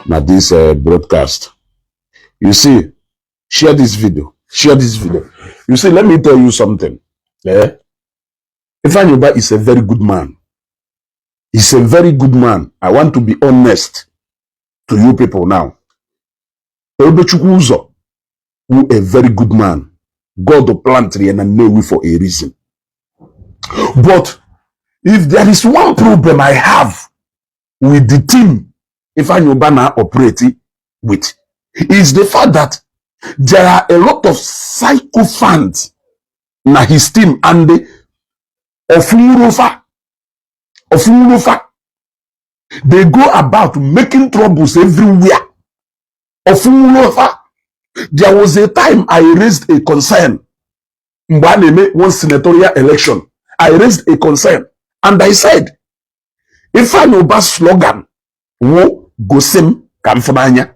Na this broadcast, you see, share this video, share this video. You see, let me tell you something, eh? Ifeanyi Uba is a very good man. He's a very good man. I want to be honest to you people now. Ebubechukwu Ụzọ who a very good man. God planted ya na Nnewi for a reason. But if there is one problem I have with the team Ifeanyi Uba na operate with, is the fact that there are a lot of sycophants na his team, and the Ofunrufa Ofunrufa, they go about making troubles everywhere. Ofunrufa. There was a time I raised a concern. Mgbe a na-eme one senatorial election, I raised a concern and I said, Ifeanyi Uba slogan wụ "Gosi m ka m fụ n'anya,"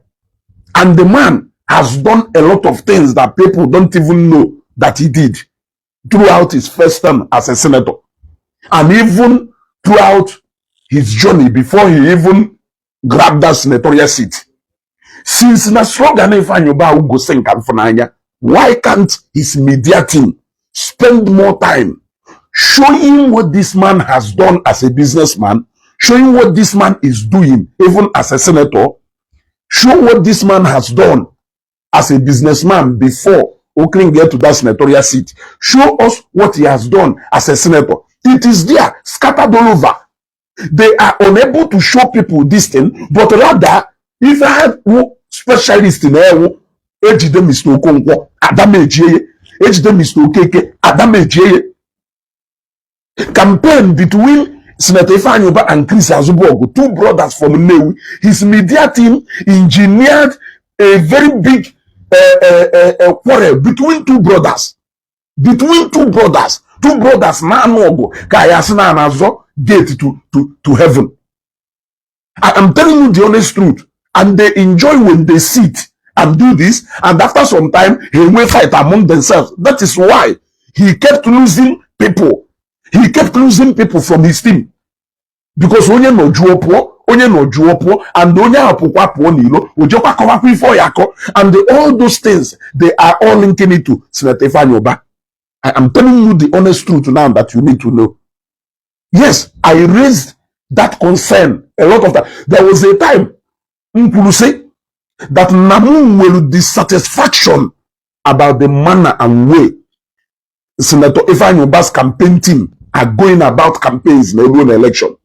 and the man has done a lot of things that people don't even know that he did throughout his first term as a senator and even throughout his journey before he even grabbed that senatorial seat. Since na slogan Ifeanyi Uba wụ "Gosi m ka m fụ n'anya," why can't his media team spend more time showing what this man has done as a businessman, showing what this man is doing even as a senator, show what this man has done as a businessman before Oakland get to that senatorial seat, show us what he has done as a senator? It is there, scattered all over. They are unable to show people this thing, but rather, if I had specialist in ewu ejide Mr. Okonkwo, adamejie ejide Mr. Okeke, adamejie campaign between Senator Ifeanyi Uba and Chris Azubuogu, two brothers from Nnewi. His media team engineered a very big quarrel between two brothers. Between two brothers. Two brothers na-anụ ọgụ ka ya sị na na-azọ gate to heaven. I am telling you the honest truth. And they enjoy when they sit and do this, and after some time, he will fight among themselves. That is why he kept losing people. He kept losing people from his team. Because onye nọ jụọ pụọ, onye nọ jụọ pụọ, and onye ahụ pụkwa pụọ n'ilo, o jekwa kọwakwa ife ọ ya akọ, and all those things, they are all linking it to Senator Ifeanyi Uba. I am telling you the honest truth now that you need to know. Yes, I raised that concern a lot of time. There was a time m kwuru sị that na m nwere dissatisfaction about the manner and way Senator Ifeanyi Uba's campaign team are going about campaigns na elu na election,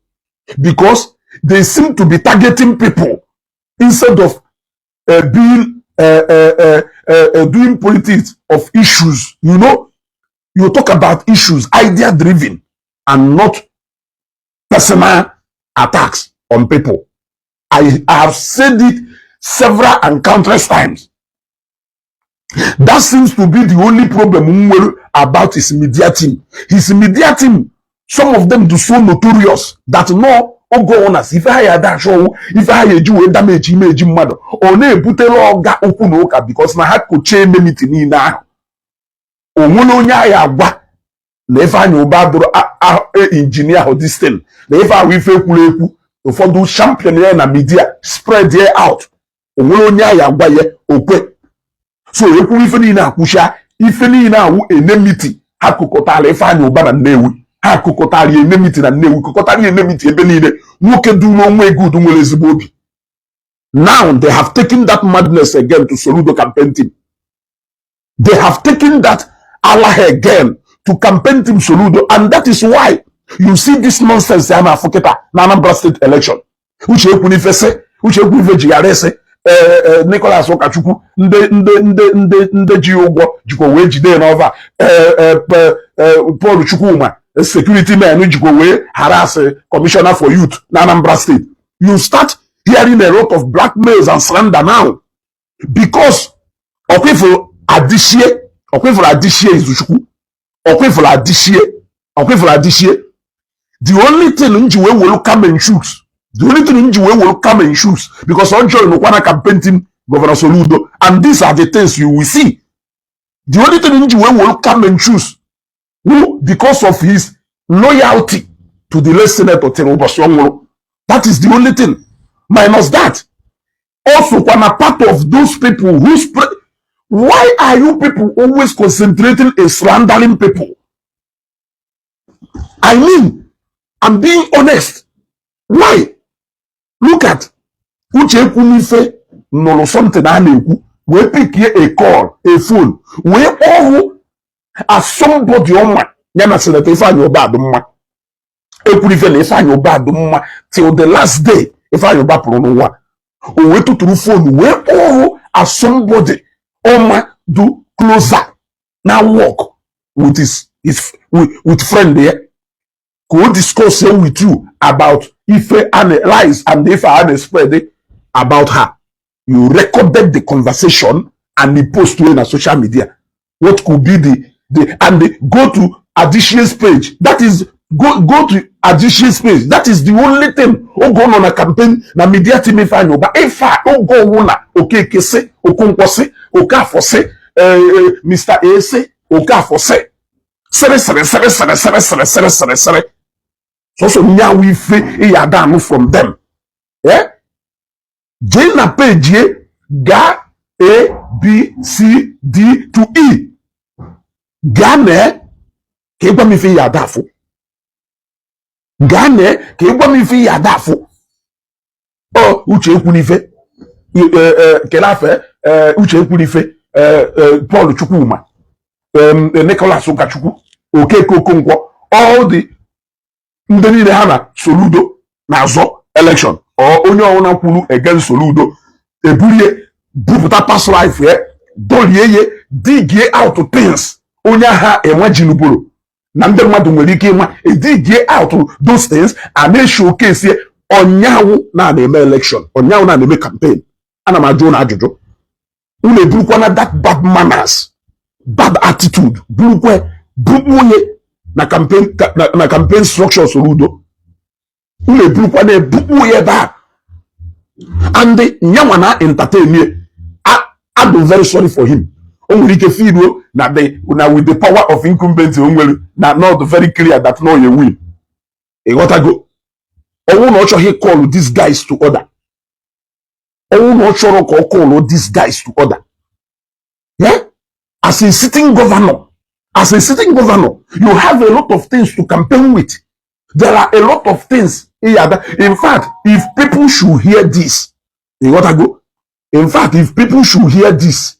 because they seem to be targeting people instead of being doing politics of issues. You talk about issues, idea driven, and not personal attacks on people. I have said it several and countless times. That seems to be the only problem m nwere about his media team. His media team, some of them do so notorious that no oge ọna si ife ha ya ada achọ ife ha ya eji wee damage imeji mmadụ, ọ na-ebutere ọga okwu na ụka, because na ha kochie eme meeting niile ahụ, o nwere onye agha agwa na Ifeanyi Uba bụrụ injinia ahụ, this thing na ife ahụ ife ekwuru ekwu, ụfọdụ champion ya na media, spread ya out, o nwere onye agha agwa ya okwe. So ekwuru ife niile akwụcha ife niile awụ enmity ha kụkọtara Ifeanyi Uba na Nnewi. Ha kụkọtara ya enmity na Nnewi, kụkọtara ya enmity ebe niile. Nwoke du n'onwe good, nwere ezigbo obi. Now they have taken that madness again to Soludo campaign team. They have taken that Allah again to campaign team Soludo, and that is why you see this nonsense ya na-afụ kịta na Anambra State election. Uche Ekwunife sị, Uche Ekwunife jighara ese Nicholas Ụkachukwu, ndị ji ụgwọ jikwa wee jide ya n'ọva. Paul Chukwuma, security men jikwa wee harass commissioner for youth na Anambra State. You start hearing a lot of blackmails and slander now, because ọkwịfụrụ adịshie, ọkwịfụrụ adịshie Izuchukwu, ọkwịfụrụ adịshie, ọkwịfụrụ adịshie. The only thing m ji wee welu come shoes, the only thing m ji wee welu come shoes, because ọ join kwana campaign team Governor Soludo, and these are the things you will see. The only thing m ji wee welu come shoes who, because of his loyalty to the late senator till ụbọchị ọ nwụrụ. That is the only thing. Minus that Also na part of those people who spread. Why are you people always concentrating in slandering people? I mean, I'm being honest. Why? Look at Uche Ekwunife nụrụ something a na-ekwu wee pickie a call, a phone, wee kpọọ hụ as somebody ọma ya na Senator Ifeanyi Ubah dị mma. Ekwunife na Ifeanyi Ubah dị mma till the last day Ifeanyi Ubah pụrụ n'ụwa. O wee tụtụrụ phone wee kpọọ hụ as somebody ọma do closer na work with his with friend ya ka o discuss with you about ife and lies and ife a spread about her. You recorded the conversation and the post na social media. What could be the and the, go to Adishi's page. That is go to Adishi's page. That is the only thing. Ogo nọ na campaign na media team Ifeanyi Ubah. Ife a ogo owu na Okeke sị, Okonkwo sị, Okafor sị, Mr. A sị, Okafor sị. Sịrị sịrị sịrị sịrị sịrị sịrị sịrị sịrị sịrị. Sọsọ nyawu ife ị ya ada anụ from them. Eh? Jee na page ye gaa A B C D to E. Gaa nee ka ị gwa m ife ya ada afụ. Gaa nee ka ị gwa m ife ya ada afụ. Ọ Uche Ekwunife kele afe Uche Ekwunife, Paul Chukwuma, Nicholas Ụkachukwu, Okeke Okonkwo, all the ndị niile ha na Soludo na-azọ election or onye ọbụla kwuru against Soludo ebulie bupụta past life ya, dolie ye, digie out things onye agha enwejinuboro na ndị mmadụ nwere ike ịma, edigie out those things a na-eshowcase ọnyanwụ na na-eme election, ọnyanwụ na na-eme campaign. Ana m ajụ unu ajụjụ. Unu eburukwana that bad manners, bad attitude, burukwe bukpu onye na campaign na campaign structure Soludo. Unu eburukwa na ebukpu ya ebe a and nyanwa na entertain ye. I'm very sorry for him. O nwere ike feel na the na with the power of incumbent o nwere na not very clear that no you win. Ịghọtago? Ọnwụ na ọ chọghị call these guys to order, ọnwụ na ọ chọrọ ka ọ call these guys to order. Yeah? As a sitting governor, as a sitting governor, you have a lot of things to campaign with. There are a lot of things. In fact, if people should hear this, ịghọtago? In fact, if people should hear this,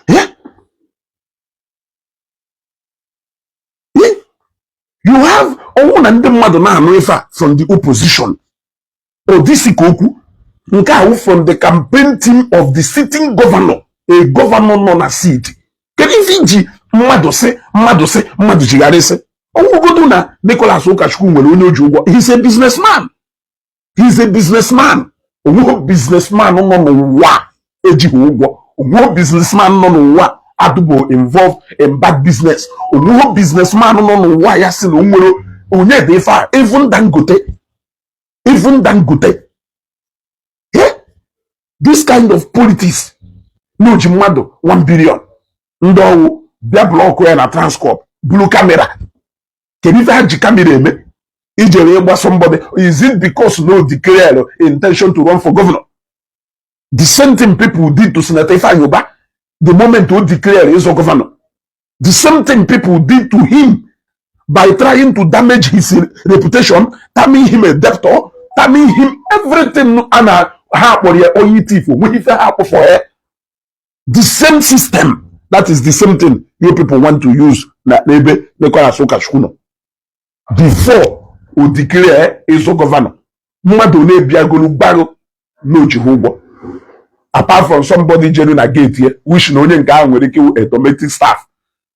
yeah? You have ọnwụ na ndị mmadụ na-anụ ife a from the opposition, odisi ka okwu nke ahụ from the campaign team of the sitting governor, a governor nọ na seat. Kedu ife iji mmadụ sị, mmadụ sị, mmadụ jigharịsị ọnwụgodu na Nicholas Ụkachukwu nwere onye o ji ụgwọ? He's a businessman, he's a businessman. Onweghị businessman nọ n'ụwa ejighị ụgwọ. Onweghị businessman nọ n'ụwa adụbo involved in bad business. Onweghị businessman nọ n'ụwa ya sị na o nwere onye dị ife a. Even Dangote, even Dangote. Yeah? This kind of politics na oji mmadụ 1 billion ndị ọwụ bịa block ya na Transcorp, buru camera. Kedu ife ha ji camera eme? Ijere ịgba somebody? Is it because no declare intention to run for governor? The same thing people did to Senator Ifeanyi Ubah the moment o declare ịzọ governor, the same thing people did to him by trying to damage his reputation, terming him a debtor, terming him everything a na ha kpọrọ ya onye thief. Onweghị ife ha akpụfọ ya. The same system, that is the same thing you people want to use na n'ebe Nicholas Ụkachukwu nọ. Before o declare ịzọ governor, mmadụ na-ebiagolu gbarụ na ojighị ụgwọ, apart from somebody jere na gate ye, which na onye nke ahụ nwere ike iwu a domestic staff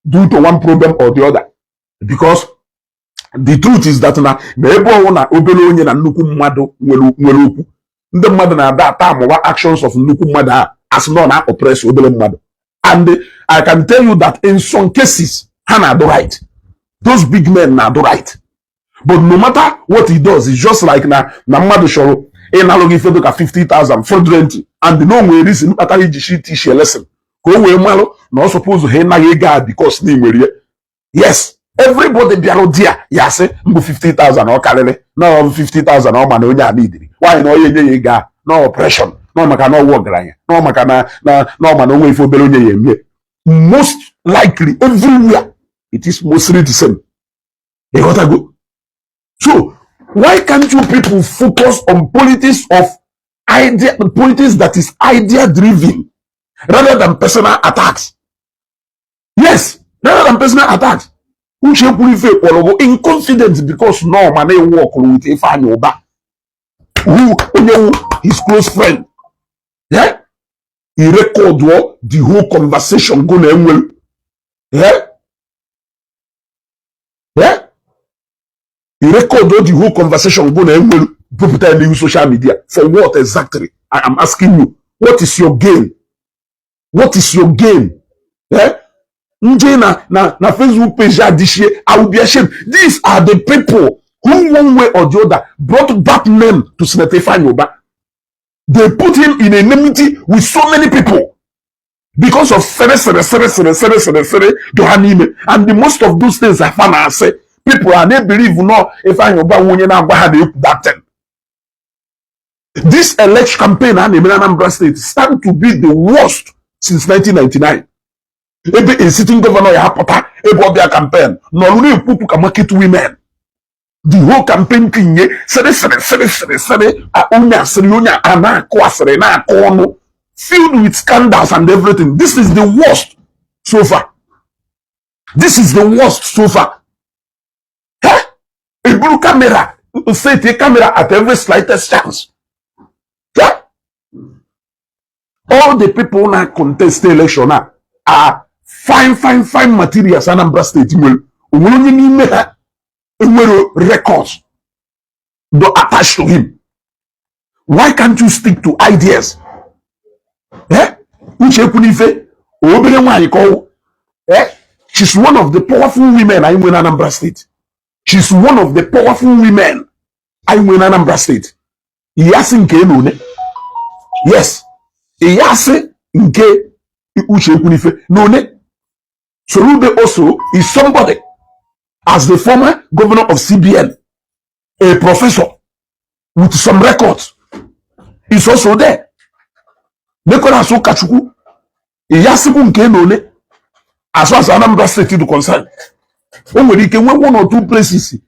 due to one problem or the other, because the truth is that na na ebe ọnwụ na obere onye na nnukwu mmadụ nwere okwu, ndị mmadụ na-ada ata amụwa actions of nnukwu mmadụ a as nọ na oppress obere mmadụ. And I can tell you that in some cases ha na-adụ right, those big men na-adụ right. But no matter what he does, it's just like na mmadụ chọrọ Ịnalụ gị ife dịka 50,000 fraudulent, and na o nwere reason kpatara iji shi teach a lesson ka o wee malụ na ọ suppose ha ịnaghị ego a because na ị nwere ya. Yes, everybody bịara di ya, ya sị mbụ 50,000 ọ karịrị na ọ 50,000. Ọ ma na onye a nidiri nwaanyị na onye enye ya ego a na operation na maka na ọwụ ọgaranya, na maka na ọ ma na onwe ife obere onye ya eme. Most likely, everywhere it is mostly the same. Ịghọtago? So why can't you people focus on politics of idea, politics that is idea driven rather than personal attacks? Yes, rather than personal attacks. Uche Ekwunife kpọrọ bụ in confidence because no ma na-ewu ọkụrụ with Ifeanyi Uba, who onye wu his close friend. Yeah, he record the whole conversation go na enwere. Yeah, he record the whole conversation go na enwere, bupụta ya n'ihu social media. For what exactly? I am asking you, what is your gain? What is your gain? Yeah, nje na Facebook page adishie, I will be ashamed. These are the people who one way or the other brought bad name to Senator Ifeanyi Uba. They put him in enmity with so many people because of sere sere sere sere sere sere sere do ha n'ime. And the most of those things afa na-asị, people are na believe no Ifeanyi Uba nwe onye na-agwa ha na-ekwu that thing. This election campaign a na-eme na Anambra State stand to be the worst since 1999, ebe a sitting governor ya apụta ebe ọbịa campaign nọrụ na-ekwupụ ka market women. The whole campaign tinye sịrị sịrị sịrị sịrị sịrị, onye asịrị, onye a na-akụ asịrị na-akụ ọnụ, filled with scandals and everything. This is the worst so far. This is the worst so far. Eh? Eburu camera, set camera at every slightest chance. Yeah? All the people na contest election now are fine, fine, fine materials Anambra State nwere. Onwere onye n'ime ha enwere records do attached to him? Why can't you stick to ideas? Eh? Uche Ekwunife, obere nwaanyị ka ọwụ. Eh? She's one of the powerful women anyị nwere na Anambra State. She's one of the powerful women anyị nwere na Anambra State. Iyasị nke na one. Yes, iyasị nke Uche Ekwunife na one. Soludo also is somebody, as the former governor of CBN, a professor with some records, is also there. Nicholas Ukachukwu, Iyasibu nke na one, as far as Anambra State is concerned. O nwere ike nwee one or two places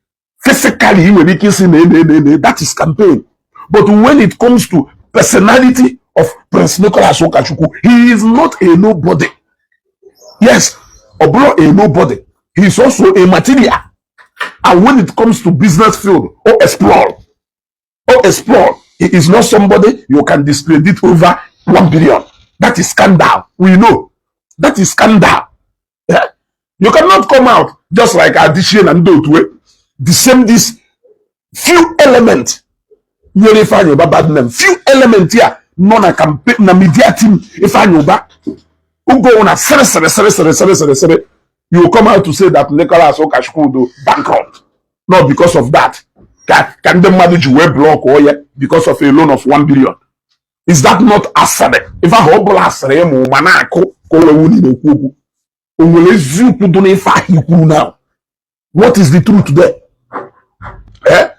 physically ị nwere ike isi na that is campaign. But when it comes to personality of Prince Nicholas Ukachukwu, he is not a nobody. Yes, ọ bụrụ a nobody, he is also a material. And when it comes to business field or explore, he is not somebody you can discredit over 1 billion. That is scandal. We know that is scandal. Yeah? You cannot come out just like Adichie and ndị otu the same, this few element nyere Ifeanyi Uba bad name, few element here nọ na campaign na media team Ifeanyi Uba ugo na sịrị sịrị sịrị sịrị sịrị sịrị sịrị. You come out to say that Nicholas Ukachukwu do bankrupt, not because of that ka ndị mmadụ ji wee block ya because of a loan of 1 billion. Is that not asịrị? Ife ahụ ọ bụla asịrị ịmụ ma na-akụ ka o wee wuni na-ekwu okwu, o nwere eziokwu dị n'ife ahụ i kwuru now? What is the truth there? Eh?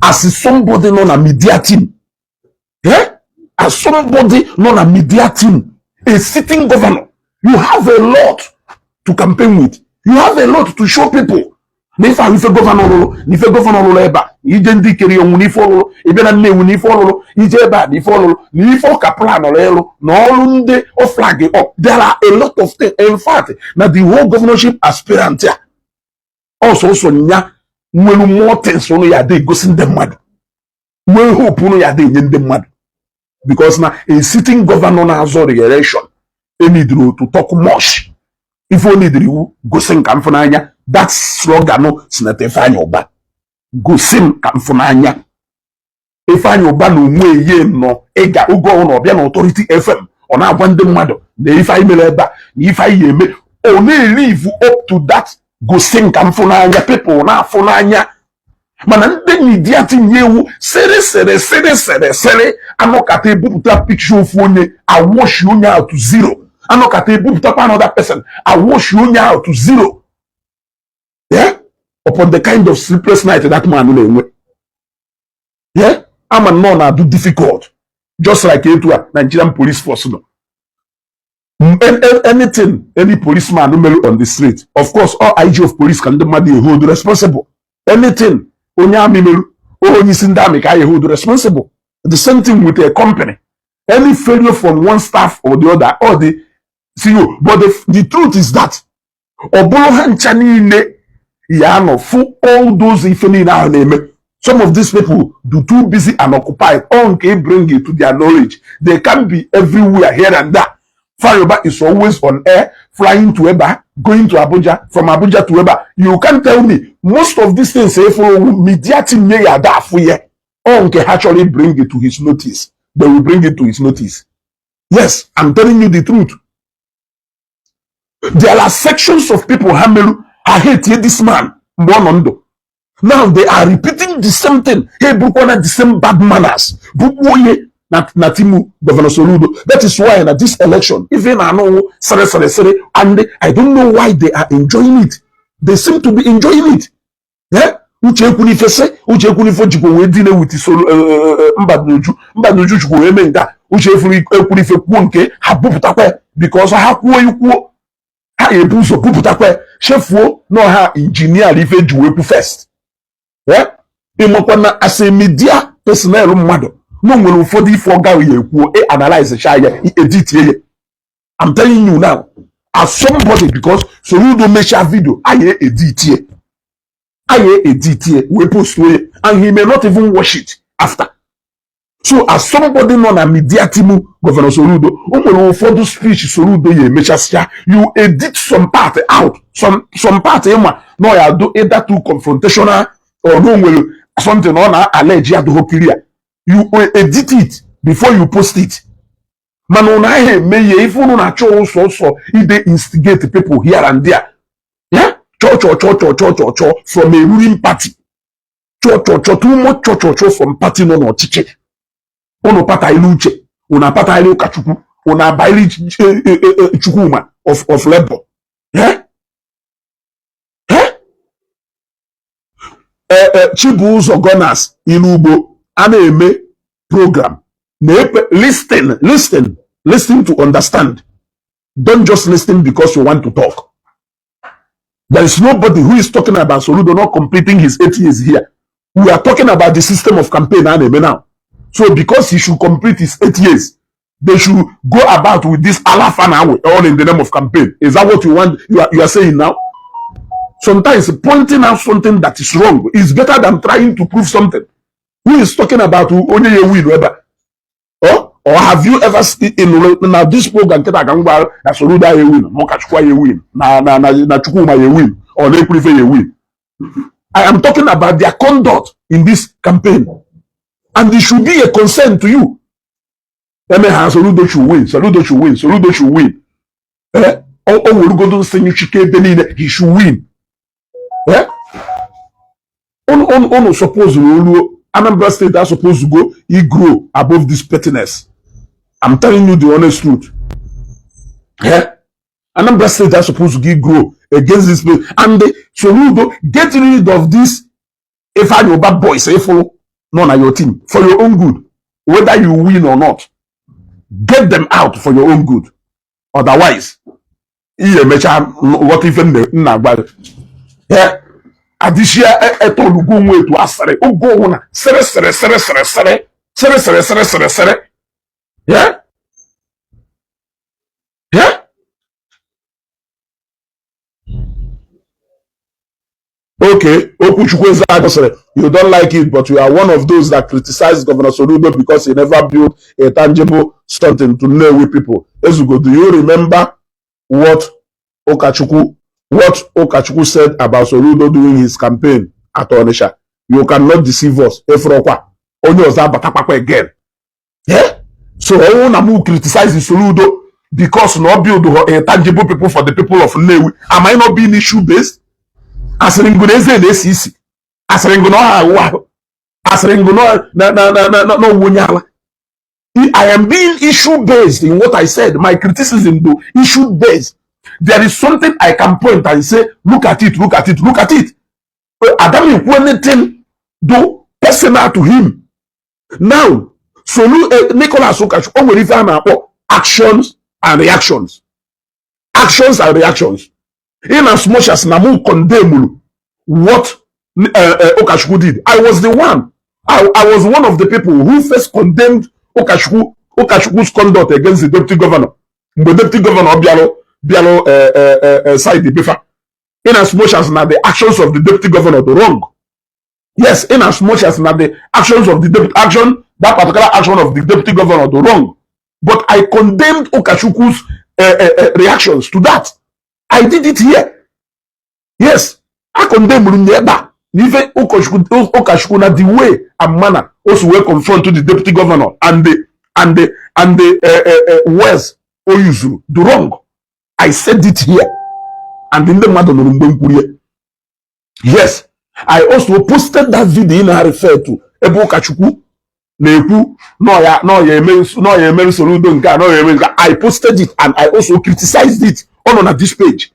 As somebody nọ na media team, eh? As somebody nọ na media team, a sitting governor, you have a lot to campaign with. You have a lot to show people na ife ahụ ife governor rụrụ, na ife governor rụrụ ebe a, na ije ndị kere onwu, na ife ọlụlụ ịbịa na Nnewi, na ife ọlụlụ ije ebe a, na ife ọlụlụ, na ife ọka plan ịlụ, na ọrụ ndị ọ flag up. There are a lot of things. In fact, na the whole governorship aspirant a, ọsọsọ nya nwere more things ụnụ ya ada egosi ndị mmadụ, nwee hope ụnụ ya ada enye ndị mmadụ, because na a sitting governor na-azọ re-election enidiri to talk much. Ife o nidiri iwu gosi nka mfụnanya, that slogan Senator Ifeanyi Uba, gosi m ka mfụnanya. Ifeanyi Uba na onwe ihe nọ ịga oge ọhụrụ ọbịa na Authority FM, ọ na-agwa ndị mmadụ na ife anyị mere ebe a na ife anyị eme, ọ na-elive up to that gosi nka mfụnanya. People na-afụ n'anya. Mana ndị media tinye ewu sịrị sịrị sịrị sịrị sịrị, anọkata ebupụta picture ofu onye, awash onye ahụ to zero. Anọkata ebupụtakwa another person, awash onye ahụ to zero. Yeah, upon the kind of sleepless night that man na-enwe, yeah, ama nnọọ na-adụ difficult, just like etu a Nigerian Police Force nọ. Anything any policeman mere on the street, of course, all IG of police ka ndị mmadụ hold responsible. Anything onye army meru, onye isi ndị army ka a hold responsible. The same thing with a company. Any failure from one staff or the other, or the CEO. But the truth is that ọ bụrụ ha ncha niile ya nọ fụ all those ife niile ahụ na-eme, some of these people do too busy and occupied. All nke bring it to their knowledge, they can be everywhere, here and there. Fayoba is always on air, flying to Eba, going to Abuja, from Abuja to Eba. You can't tell me most of these things say for media team nye ya da afụ ya. All nke actually bring it to his notice, they will bring it to his notice. Yes, I'm telling you the truth. There are sections of people ha meru ha hate this man mgbe ọ nọ ndụ. Now they are repeating the same thing. Ha eburukwana the same bad manners bukpuo onye na team Governor Soludo. That is why na this election, ife na-anụ sịrị sịrị sịrị, and I don't know why they are enjoying it. They seem to be enjoying it. Yeah? Uche Ekwunife sị Uche Ekwunife jikwa wee dine with Solo Mbadinuju. Mbadinuju jikwa wee mee nke a. Uche Ekwunife kwuo nke ha, bupụtakwa, because ha kwuo ikwuo, ha ebu ụzọ bupụtakwa, chefuo na ọha engineer ife ji wee kwu first. Ịmakwa na as a media personnel, mmadụ na o nwere ụfọdụ ife ọ gaghị ekwuo, e analyze cha ya, edit ya. I'm telling you now, as somebody, because Soludo mechaa video, anyị edit ye, anyị edit ye wee post ye, and he may not even watch it after. So as somebody nọ na media team Governor Soludo, o nwere ụfọdụ speech Soludo ya emechasịa, you edit some part out, some part ịma na ọ ya do either too confrontational or na o nwere something ọ na-allege adịghị clear, you edit it before you post it. Mana ụnụ ahịa eme ihe ife unu na-achọ ụsọ ụsọ ide instigate people here and there. Yeah, chọ chọ chọ chọ chọ chọ chọ from a ruling party, chọ chọ chọ, too much chọ chọ chọ from party nọ n'ọchịchị. Unu pataili Uche, unu apataili Ụkọchukwu, unu abaili Chukwuma of Labour. Yeah? Eh? Chibuzo Gunners Ilugbo a na-eme program na-epe. Listen, listen, listen to understand. Don't just listen because you want to talk. There is nobody who is talking about Soludo not completing his 8 years here. We are talking about the system of campaign a na-eme now. So because he should complete his 8 years, they should go about with this alafana, all in the name of campaign? Is that what you want? You are saying now? Sometimes pointing out something that is wrong is better than trying to prove something. Who is talking about onye ya win ebe or have you ever seen in na this program nkịta ka m gwa na Soludo ya win, na Ụkọchukwu ya win, na Chukwuma ya win, or na Ekwunife ya win? I am talking about their conduct in this campaign, and it should be a concern to you. Eme ha, Soludo should win, Soludo should win, Soludo should win. Eh, o werugodo nsị nyụchike ebe niile, he should win. Eh, unu suppose oluo Anambra State are supposed to go e grow above this pettiness. I'm telling you the honest truth. Yeah, Anambra State are supposed to grow against this place, and the Soludo, get rid of this Ifeanyi Uba boys ifulu nọ na your team for your own good. Whether you win or not, get them out for your own good. Otherwise, ihe emecha ghọta ife m na-agwa gị. Yeah, adịchia etolugo onwe etu asịrị oge ọwụna, sịrị sịrị sịrị sịrị sịrị sịrị sịrị sịrị sịrị sịrị. Yeah, yeah. Okay, Okwuchukwu Ezeagu sịrị, you don't like it, but you are one of those that criticize Governor Soludo because he never built a tangible something to Nnewi people. Ezugo, do you remember what Ukachukwu said about Soludo during his campaign at Onitsha? You cannot deceive us. Efrokwa onye ọzọ abatakpakwa again. Yeah? So ọnwụ na m criticize Soludo because na ọ build a tangible people for the people of Nnewi, am I not being issue based? Asịrị ngụ na eze na-esi isi. Asịrị ngụ na ọ ahụ ahụ, asịrị ngụ na ọwụ onye ala. I am being issue based in what I said. My criticism, though, issue based. There is something I can point and say, "Look at it, look at it, look at it." Adam ekwu anything though personal to him. Now, Solu Nicholas Ukachukwu, o nwere ife a na-akpọ actions and reactions. Actions and reactions. In as much as na mụ condemn what Ukachukwu did, I was the one. I was one of the people who first condemned Ukachukwu's conduct against the deputy governor. Mgbe deputy governor bịalụ side befa. In as much as na the actions of the deputy governor were wrong. Yes, in as much as na the actions of the deputy action, that particular action of the deputy governor were wrong. But I condemned Ukachukwu's reactions to that. I did it here. Yes, I condemned ebe a. N'ife Ụkọchukwu na the way and manner o si wee confront the deputy governor and the words o used the wrong. I said it here and ndị mmadụ nụrụ mgbe m kwuru ya. Yes, I also posted that video ị na-refer to, ebe Ụkọchukwu na-ekwu nọ ya eme Soludo nke a, nọ ya eme nke a. I posted it and I also criticized it. Ọ nọ na this page.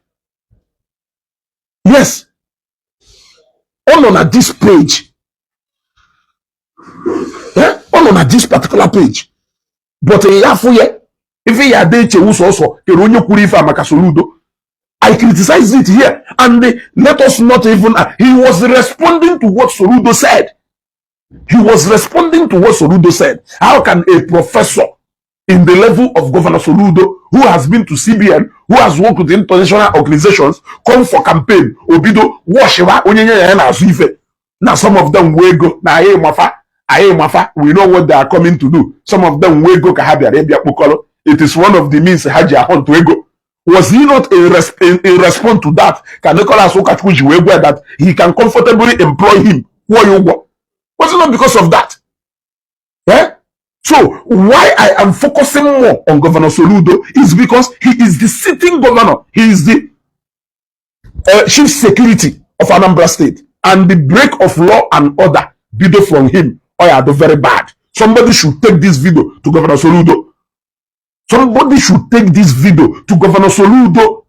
Yes, ọ nọ na this page. Eh? Ọ nọ na this particular page, but ya afụ ya ife ya ada echewu sọsọ kere onye kwuru ife a maka Soludo. I criticized it here and let us not even he was responding to what Soludo said. He was responding to what Soludo said. How can a professor in the level of Governor Soludo, who has been to CBN, who has worked with international organizations, come for campaign, obido washiwa onye nye ya na-azụ ife na some of them wee go na anyị mafa, anyị mafa, we know what they are coming to do. Some of them wee go ka ha bịara ịbịa kpokọrọ. It is one of the means ha ji ahụntụ ego. Was he not in response to that ka Nicholas Ukachukwu ji wee gwa that he can comfortably employ him, kwụọ ya ụgwọ? Was it not because of that? Eh? So why I am focusing more on Governor Soludo is because he is the sitting governor. He is the chief security of Anambra State, and the break of law and order video from him, oh yeah, very bad. Somebody should take this video to Governor Soludo. Somebody should take this video to Governor Soludo.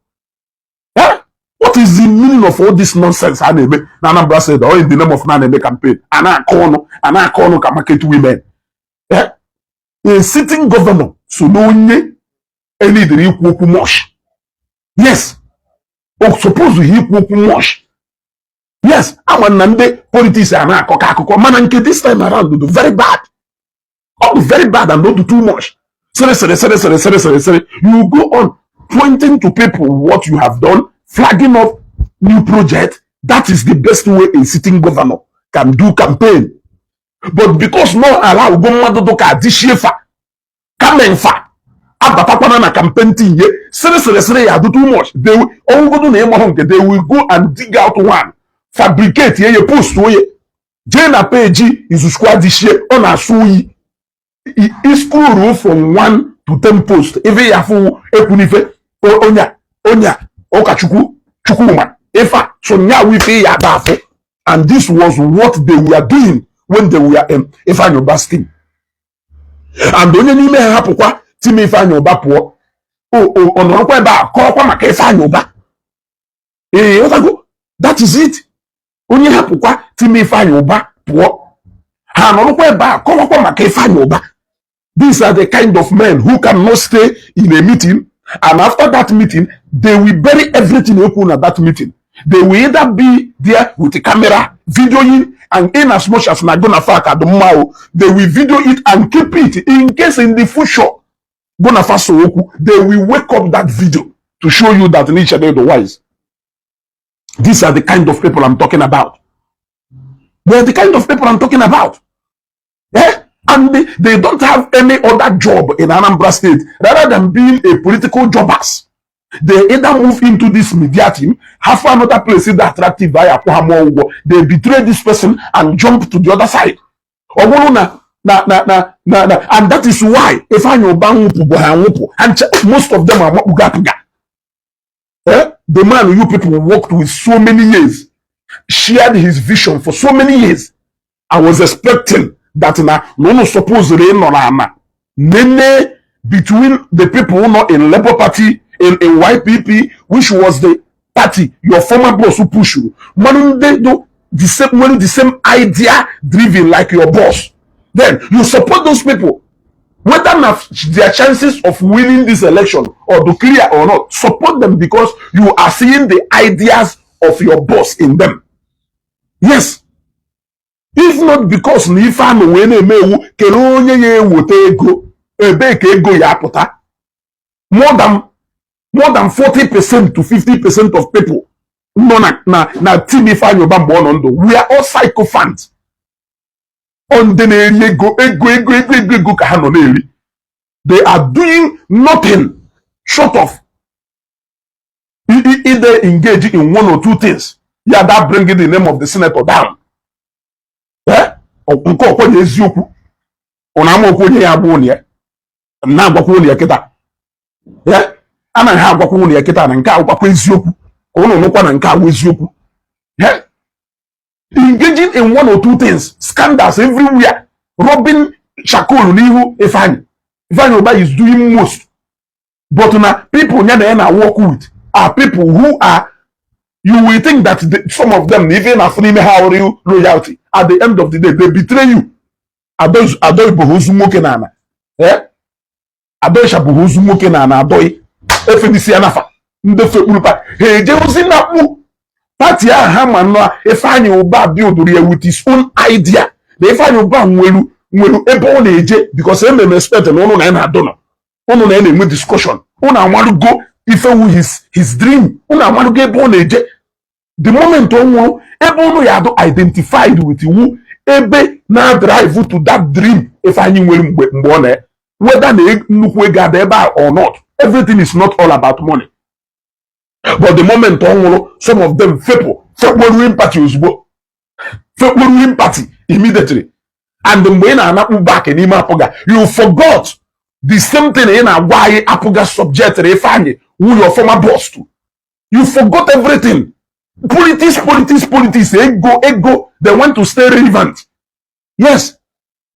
Eh? What is the meaning of all this nonsense a na-eme na Anambra State or in the name of na na-eme campaign? A na-akọ ọnụ, a na-akọ ọnụ ka market women. Eh? A sitting governor so na onye elidere ikwu okwu much. Yes, o suppose ikwu okwu much. Yes, ama na ndị politics a na-akọ ka akụkọ, mana nke this time around dị very bad. Ọ dị very bad and not too much. Sịrị sịrị sịrị sịrị sịrị sịrị sịrị, you go on pointing to people what you have done, flagging up new project. That is the best way a sitting governor can do campaign. But because no allow go mmadụ dụka adịshiefa kamenfa abatakwana na campaign team ye, sịrị sịrị sịrị ya do too much. They will ọgwụgodu na ịmahụ nke they will go and dig out one, fabricate ye, post oye, jee na page Izuchukwu Adịshie, ọ na-asụ oyi. Iscroll from 1 to 10 post, ife ya afụ ekwunife onye a, onye a Ụkọchukwu Chukwuma ife a so nyawu ife ya ada afụ. And this was what they were doing when they were in Ifeanyi Ubah's team. And onye n'ime ha hapụkwa team Ifeanyi Ubah pụọ, ọ nọrọkwa ebe a kọọkwa maka Ifeanyi Ubah. Ee, ọtago, that is it. Onye hapụkwa team Ifeanyi Ubah pụọ, ha nọrọkwa ebe a kọwakwa maka Ifeanyi Ubah. These are the kind of men who cannot stay in a meeting, and after that meeting they will bury everything ekwu na that meeting. They will either be there with the camera videoing, and in as much as na go na fa ka dị mma o, they will video it and keep it in case in the future go na fa so okwu, they will wake up that video to show you that nature the wise. These are the kind of people I'm talking about. They are the kind of people I'm talking about. Eh? And they don't have any other job in Anambra State rather than being a political jobbers. They either move into this media team, have another place either attractive by ụgwọ, they betray this person and jump to the other side. Ọ bụrụ na and that is why Ifeanyi Ubah nwụpụ bụ ha nwụpụ and most of them amakpuga apụga. Eh? The man you people worked with so many years. shared his vision for so many years. I was expecting that na unu supposed ịnọ na ana nene between the people nọ in Labour Party, in YPP, which was the party your former boss who push you, mmanụ ndị do the same, nwere the same idea driven like your boss. Then you support those people, whether na their chances of winning this election or to clear or not. Support them because you are seeing the ideas of your boss in them. Yes, if not because na ife anụ wee na-eme ewu kere onye ya eweta ego, ebee ka ego ya apụta? More than 40% to 50% of people nọ na team Ifeanyi Uba mgbe ọ nọ ndụ, we are all sycophants. Ọ ndị na-eri ego, ego, ego, ego, ego, ego ka ha nọ na-eri. They are doing nothing short of either engage in one or two things, ya that bringing the name of the senator down. Eh? Nke ọkwa na eziokwu, ụna ama okwu onye ya agba ụnụ ya na-agwakwa ụnụ ya kịta. Eh? Anaghị agwakwa ụnụ ya kịta na nke a gwakwa eziokwu, ka ụnụ nụkwa na nke awụ eziokwu. Eh? Engaging in one or two things, scandals everywhere, rubbing charcoal n'ihu Ifeanyi. Ifeanyi Uba is doing most, but na people ya na ya na work with are people who are, you will think that some of them, even afọ n'ime ha real loyalty, at the end of the day they betray you. Adọ bụ ozu nwoke na ana, eh, adọịcha bụ ozu nwoke na ana, adọghị efenisi ya nafa ndị fekpuru pa ha eje ozi na mkpu party ahụ ha ma nọ. Ifeanyi Uba builduru ya with his own idea na Ifeanyi Uba nwere ebe ọ na-eje, because ememe expect na ụnụ na ya na-adọ nọ, ụnụ na ya na-enwe discussion, ụnụ amarugo ifewu his dream, ụnụ amarugo ebe ọ na-eje. The moment ọ nwụrụ, ebe ụnụ ya adụ identified with iwu ebe na drive to that dream Ifeanyi nwere mgbe ọ na, whether na nnukwu ego ada ebe a or not. Everything is not all about money. But the moment ọ nwụrụ, some of them fepụ fekporu party ozugbo, fekporu party immediately. And mgbe ị na-anakpu back n'ime APGA, you forgot the same thing ị na-agwa anyị APGA subject Ifeanyi, who your former boss to. You forgot everything. Politics, politics, politics, ego, ego. They want to stay relevant. Yes,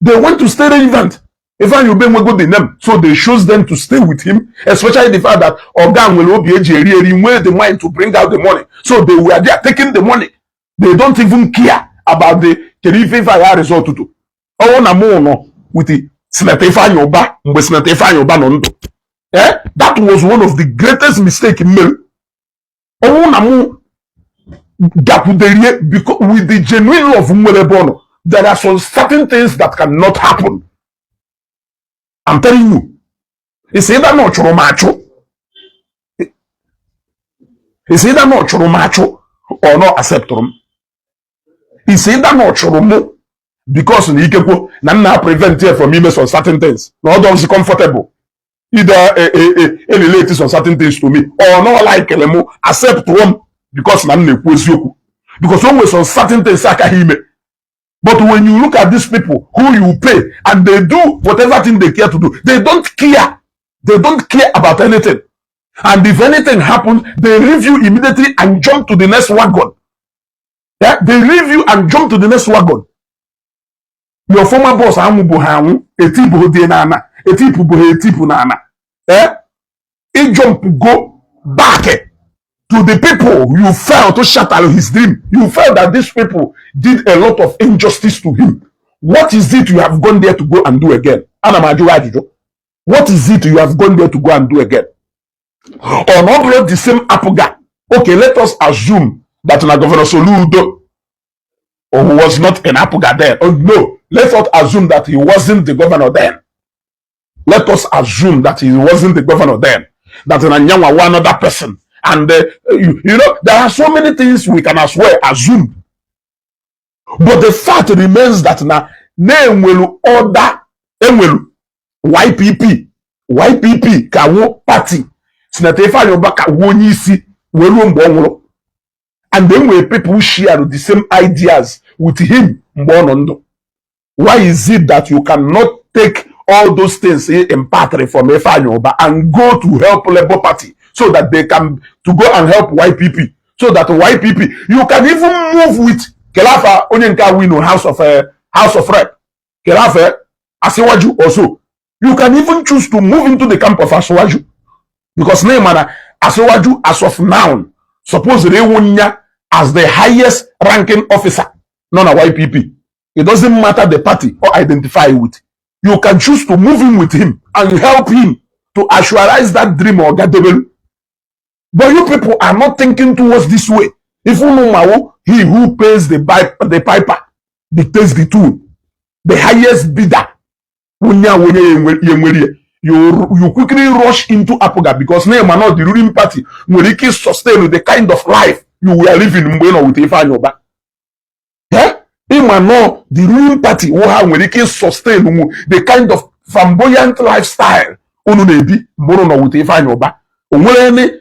they want to stay relevant. Ifeanyi Uba enwego the name, so they chose them to stay with him, especially the fact that oga nwere obi eji eri eri, nwee the mind to bring out the money. So they were there taking the money. They don't even care about the kedu ife ife ya result to. Ọwụ na mụ nọ with the Senator Ifeanyi Uba mgbe Senator Ifeanyi Uba nọ ndụ, eh, that was one of the greatest mistake m mere. Ọwụ na mụ gakwuderie, because with the genuine love m nwere ebe ọ nọ, there are some certain things that cannot happen. I'm telling you, it's either na ọ chụrụ m achụ, it's either na ọ chụrụ m achụ or not acceptụrụ m. It's either na ọ chụrụ mụ because na ikekwo na m na prevent ya from ime some certain things, na ọ dọzi comfortable either relate some certain things to me, or not like mụ accept m because na m na-ekwu eziokwu, because o nwere some certain things akaghị ime. But when you look at these people who you pay and they do whatever thing they care to do, they don't care. They don't care about anything. And if anything happens, they leave you immediately and jump to the next wagon. Yeah? They leave you and jump to the next wagon. Your former boss anwụ bụ ha anwụ, etipụ dị n'ana, etipụ bụ ha etipụ n'ana. Eh? Ị jump go back to the people you felt to shatter his dream. You felt that these people did a lot of injustice to him. What is it you have gone there to go and do again? Ana m ajụ ajụjụ. What is it you have gone there to go and do again? Or not the same APGA? Okay, let us assume that na Governor Soludo, or who was not in APGA then. Oh no, let us assume that he wasn't the governor then. Let us assume that he wasn't the governor then. That na nyanwa one other person. And there are so many things we can as well assume. But the fact remains that na na-enwelu other enwelu YPP, YPP ka wụ party Senator Ifeanyi Uba ka wụ onye isi wee ruo mgbe ọ nwụrụ, and then nwere people who share the same ideas with him mgbe ọ nọ ndụ. Why is it that you cannot take all those things in part from Ifeanyi Uba and go to help Labour Party so that they can to go and help YPP, So that YPP, you can even move with kelafa onye nke a win House of Rep, kelafa Asiwaju also. You can even choose to move into the camp of Asiwaju, because na mana Asiwaju as of now supposedly nya as the highest ranking officer nọ na YPP. It doesn't matter the party or identify with, you can choose to move in with him and help him to actualize that dream or gadebelu. But you people are not thinking towards this way. If you know mawo, he who pays the piper dictates the tune. The highest bidder wụnya wonye ya nwere. You quickly rush into APGA because na ma not the ruling party nwere ike sustain the kind of life you were living mgbe ị nọ with Ifeanyi Uba. Eh? Ịma nọ the ruling party wụ ha nwere ike sustain nwu the kind of flamboyant lifestyle unu na-ebi mgbe unu nọ with Ifeanyi Uba. O nwere any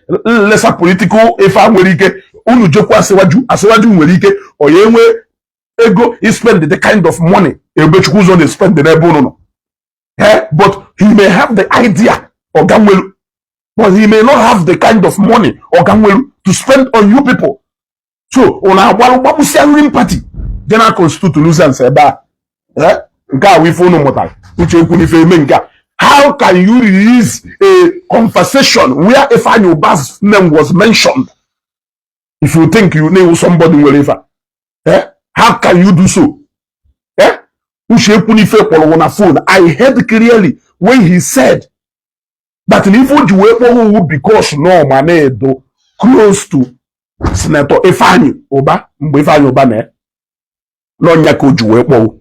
lesser political ife a nwere ike unu jekwa Asiwaju. Asiwaju nwere ike ọ ya enwe ego spend the kind of money Ebubechukwu ụzọ na-spend n'ebe unu nọ. Eh? But he may have the idea Oganwelu, but he may not have the kind of money Oganwelu to spend on you people. So unu agbalụ gbapụsịa ruling party general constitute nuisance ebe a. Eh? Nke a wụ ife unu mụtara. Uche ekwu n'ife eme nke a. How can you release a conversation where Ifeanyi Uba's name was mentioned if you think you know somebody nwere ife a? Eh? How can you do so? Eh? Uche Ekwunife kpọrọ na phone. I heard clearly when he said that na ife o ji wee kpọrọ owu because no ma na-edo close to Senator Ifeanyi Uba mgbe Ifeanyi Uba na n'ọnya ka o ji wee kpọrọ.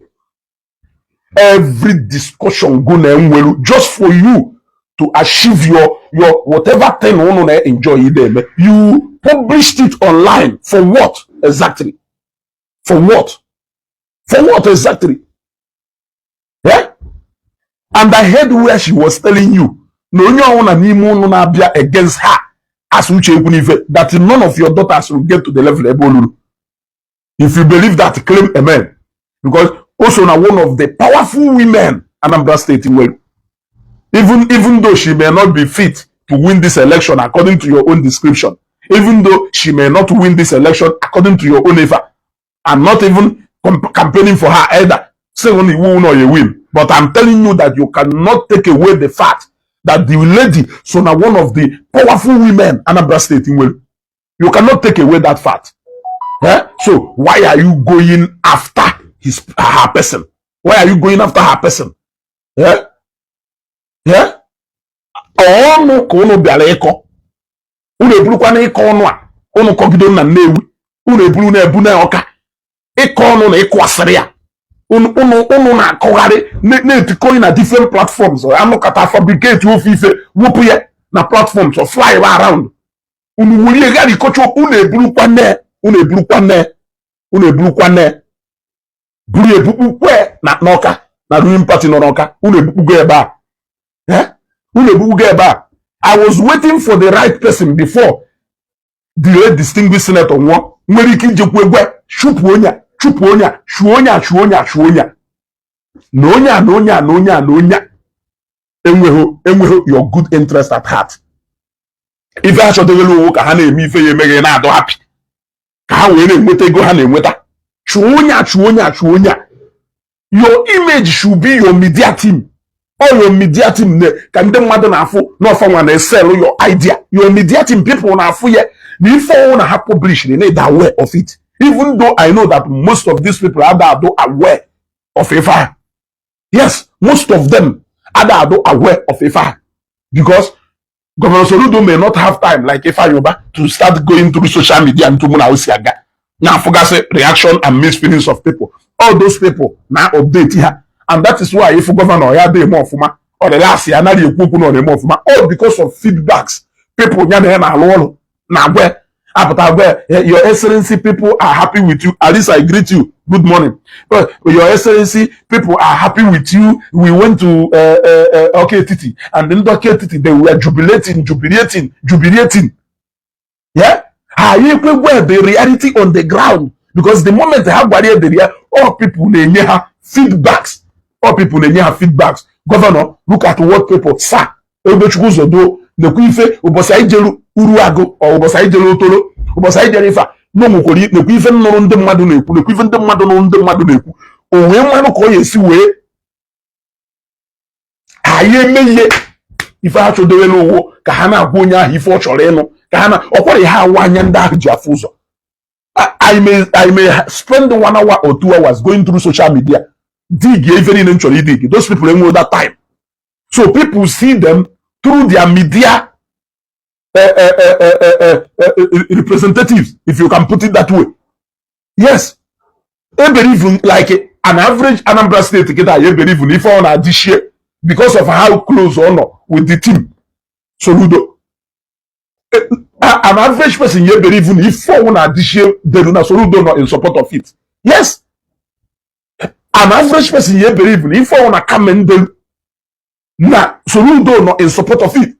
Every discussion go na enwelu just for you to achieve your whatever thing unu na enjoy ide eme. You published it online for what exactly? For what? For what exactly? Yeah? And I heard where she was telling you na onye ọbụla n'ime unu na-abịa against her as Uche Ekwunife, that none of your daughters will get to the level ebe olulu. If you believe that, claim amen, because also na one of the powerful women Anambra State nwere. Even though she may not be fit to win this election according to your own description, even though she may not win this election according to your own effort, I'm not even campaigning for her either, say only who know you win, but I'm telling you that you cannot take away the fact that the lady so na one of the powerful women Anambra State nwere. You cannot take away that fact. Eh? So why are you going after his her person? Why are you going after her person? Eh? Yeah? Ọnụ ka unu bịara ịkọ, unu eburukwa na ịkọ ọnụ a unu kọgido na Nnewi, unu eburu na-ebu na Ọka ịkọ ọnụ na ịkụ asịrị ya unu unu na-akọgharị na-etikọrị na different platforms, anụkọta fabricate ofe ife wepụ ya na platforms or fly around, unu wurie gharịkọcha. Unu eburukwa nne, unu eburukwa nne, unu eburukwa nne buru ebukpukwe na n'Ọka na ruling party nọ n'Ọka. Unu ebukpugo ebe a. Eh? Unu ebukpugo ebe a. I was waiting for the right person before the late distinguished senator nwụọ nwere ike ijekwu egwe chụpụ onye a, chụpụ onye a, chụọ onye a, chụọ onye a, chụọ onye a, na onye a, na onye a, na onye a, na onye a enweghị your good interest at heart. Ife ha chọdewere owu ka ha na-eme ife ya emeghe na-adọ happy ka ha wee na-enweta ego ha na-enweta. Chụọ onye a, chụọ onye a, chụọ onye a. Your image should be your media team. All your media team ne ka ndị mmadụ na-afụ n'ọfanwa na-esell your idea. Your media team people na-afụ ya na ife ọwụ na ha publish na dey aware of it, even though I know that most of these people ada ado aware of ife ahụ. Yes, most of them ada ado aware of ife ahụ because Governor Soludo may not have time like Ifeanyi Uba to start going through social media ntu mụ na osi aga na-afụgasị reaction and mixed feelings of people. All those people na update ha, and that is why if governor ya dị eme ọfụma, ọ relax ya anaghị ekwu okwu na ọ na-eme ọfụma, all because of feedbacks people ya na ya na-alụ ọrụ na-agwa apụta agwa ya, "Your Excellency, people are happy with you." At least I greet you, good morning. "But, Your Excellency, people are happy with you. We went to Oke Etiti and ndị Oke Etiti, they were jubilating, jubilating, jubilating." Yeah, ha ekwegwe the reality on the ground, because the moment ha gwara ya the real, all people na-enye ha feedbacks, all people na-enye ha feedbacks. "Governor, look at what people, sir, Ebubechukwu Uzodo, nekwa ife ụbọchị anyị jere Uruagụ ọ ụbọchị anyị jere Otolo." Ụbọchị anyị jere ife a na onwekwara nekwa ife nụrụ ndị mmadụ na-ekwu, nekwa ife ndị mmadụ nụrụ ndị mmadụ na-ekwu, o wee mmanụ ka ọ ya esi wee ha ya eme ihe ife ha chọdowere ụwụ ka ha na-agwa onye ahụ ife ọ chọrọ ịnụ, ka ha na ọkwara ha awa anya ndị ahụ ji afụ ụzọ. I may spend 1 hour or 2 hours going through social media, dig ife niile m chọrọ idig. Those people enwe that time, so people see them through their media representatives, if you can put it that way. Yes, e believe like an average Anambra State kịta ya believe na ife ọ na-adịchie because of how close ọ nọ with the team Soludo. An average person ya believe na ife ọ na-adịchie deru na Soludo nọ in support of it. Yes, an average person ya believe na ife ọ na Carmen deru na Soludo nọ in support of it,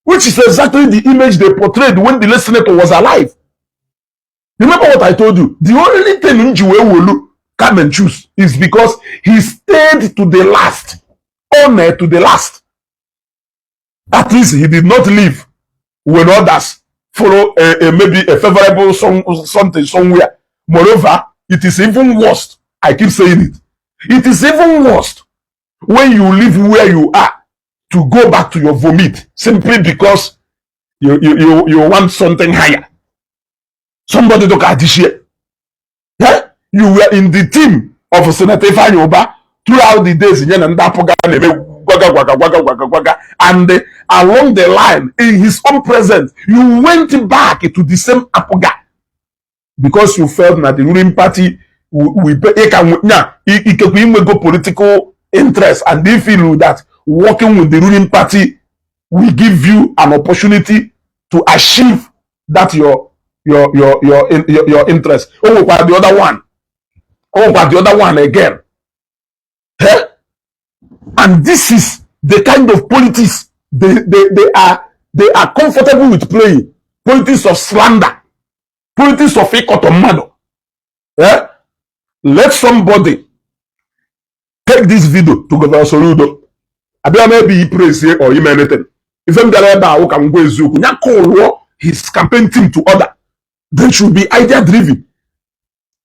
which is exactly the image they portrayed when the late senator was alive. Remember what I told you? The only thing m ji wee wolu Carmen choose is because he stayed to the last, honor to the last. At least he did not leave when others follow a maybe a favorable song, something somewhere. Moreover, it is even worse. I keep saying it. It is even worse when you leave where you are to go back to your vomit simply because you want something higher. Somebody look at this year. Yeah? You were in the team of Senator Ifeanyi Ubah throughout the days ya na ndị APGA na-eme gwaga gwaga gwaga gwaga gwaga, and along the line, in his own presence, you went back to the same APGA because you felt na the ruling party will pay ka nya ikekwe inwego political interest, and they feel that working with the ruling party will give you an opportunity to achieve that your interest. O nwekwara the other one, o nwekwara the other one again. Eh? And this is the kind of politics they are comfortable with playing: politics of slander, politics of ịkọtọ mmadụ. Eh? Let somebody take this video to Governor Soludo. Abịa maybe he praise or ime anything. Ife m bịara ebe a ka m gwa eziokwu ya, call his campaign team to order. They should be idea driven.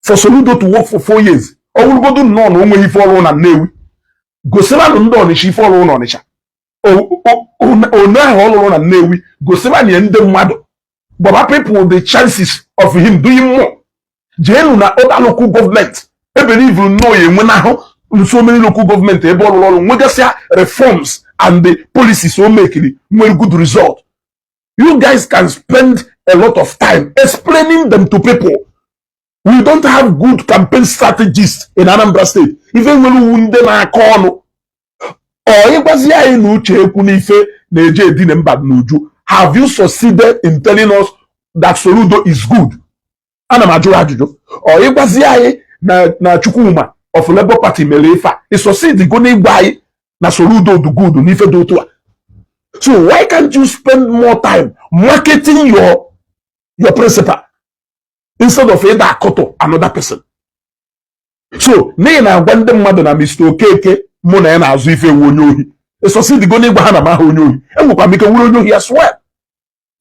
For Soludo to work for 4 years, ọ bụrụgodu nnọọ na o nweghị ife ọrụ na Nnewi, gosiranụ ndị Ọnịcha ife ọrụ na Ọnịcha one ahụ ọ lụrụ na Nnewi, gosiranụ ya ndị mmadụ, gbaba people the chances of him doing more. Jeenu na other local government, ebelieve nnọọ ya enwenahụ so many local government ebe ọ rụrụ ọrụ, nwegasịa reforms and the policies o mekiri nwere good result. You guys can spend a lot of time explaining them to people. We don't have good campaign strategists in Anambra State. Ife nwere uwu ndị na-akọ ọnụ ọ ịgwazi anyị na uche ekwu n'ife na-eje edine mba n'uju. Have you succeeded in telling us that Soludo is good? Ana m ajụ ajụjụ. Ọ ịgwazi anyị na Chukwuma of Labour Party mere ife a, ị succeed go n'ịgwa anyị na Soludo do good n'ife dị otu a? So why can't you spend more time marketing your principal instead of ịda akọtọ another person? So n'ihi na agwa ndị mmadụ na Mr. Okeke mụ na ya na-azụ ife ewu onye ohi, ị succeed go n'ịgwa ha na ma ha onye ohi. Enwekwa m ike nwere onye ohi as well,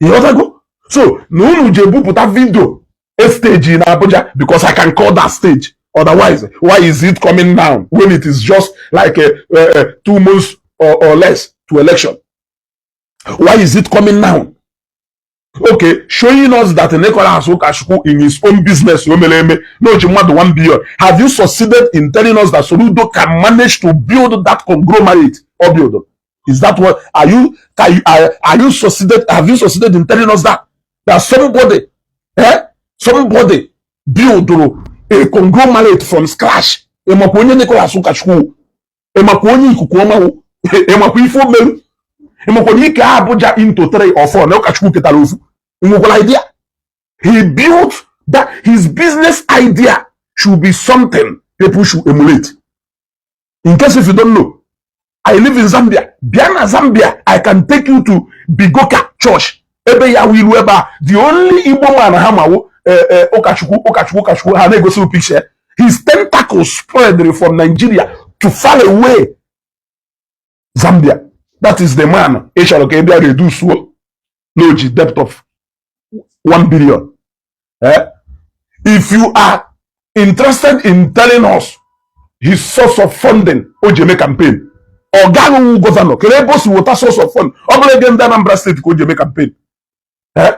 ịghọtago? So na unu ji ebupụta video a stage in Abuja, because I can call that stage. Otherwise, why is it coming now when it is just like a 2 months or less to election? Why is it coming now? Okay, showing us that Nicholas Ukachukwu in his own business o mere eme na o ji mmadụ 1 billion. Have you succeeded in telling us that Soludo can manage to build that conglomerate or build? Is that what are you can you are you succeeded? Have you succeeded in telling us that somebody, eh, somebody build a conglomerate from scratch? Ịmakwa onye Nicholas Ukachukwu? Ịmakwa onye ikuku ọma wụ? Ịmakwa ife o meru? Ịmakwa na ike Abuja into three or four na Ụkachukwu ketara ofu? Nwekwara idea he built that his business idea should be something people should emulate. In case if you don't know, I live in Zambia. Bịa na Zambia, I can take you to Bigoka Church ebe ya wilu ebe a, the only Igbo man ha mawo Ụkachukwu, Ụkachukwu, Ụkachukwu. Ha na-egosi picture his tentacles spread from Nigeria to far away Zambia. That is the man ị chọrọ ka ị bịa reduce o n'oji debt of 1 billion. Eh? If you are interested in telling us his source of funding o ji eme campaign, ọ gaghị wụ governor. Kedu ebe o si weta source of fund? Ọ bụla ego ndị Anambra State ka o ji eme campaign? Eh?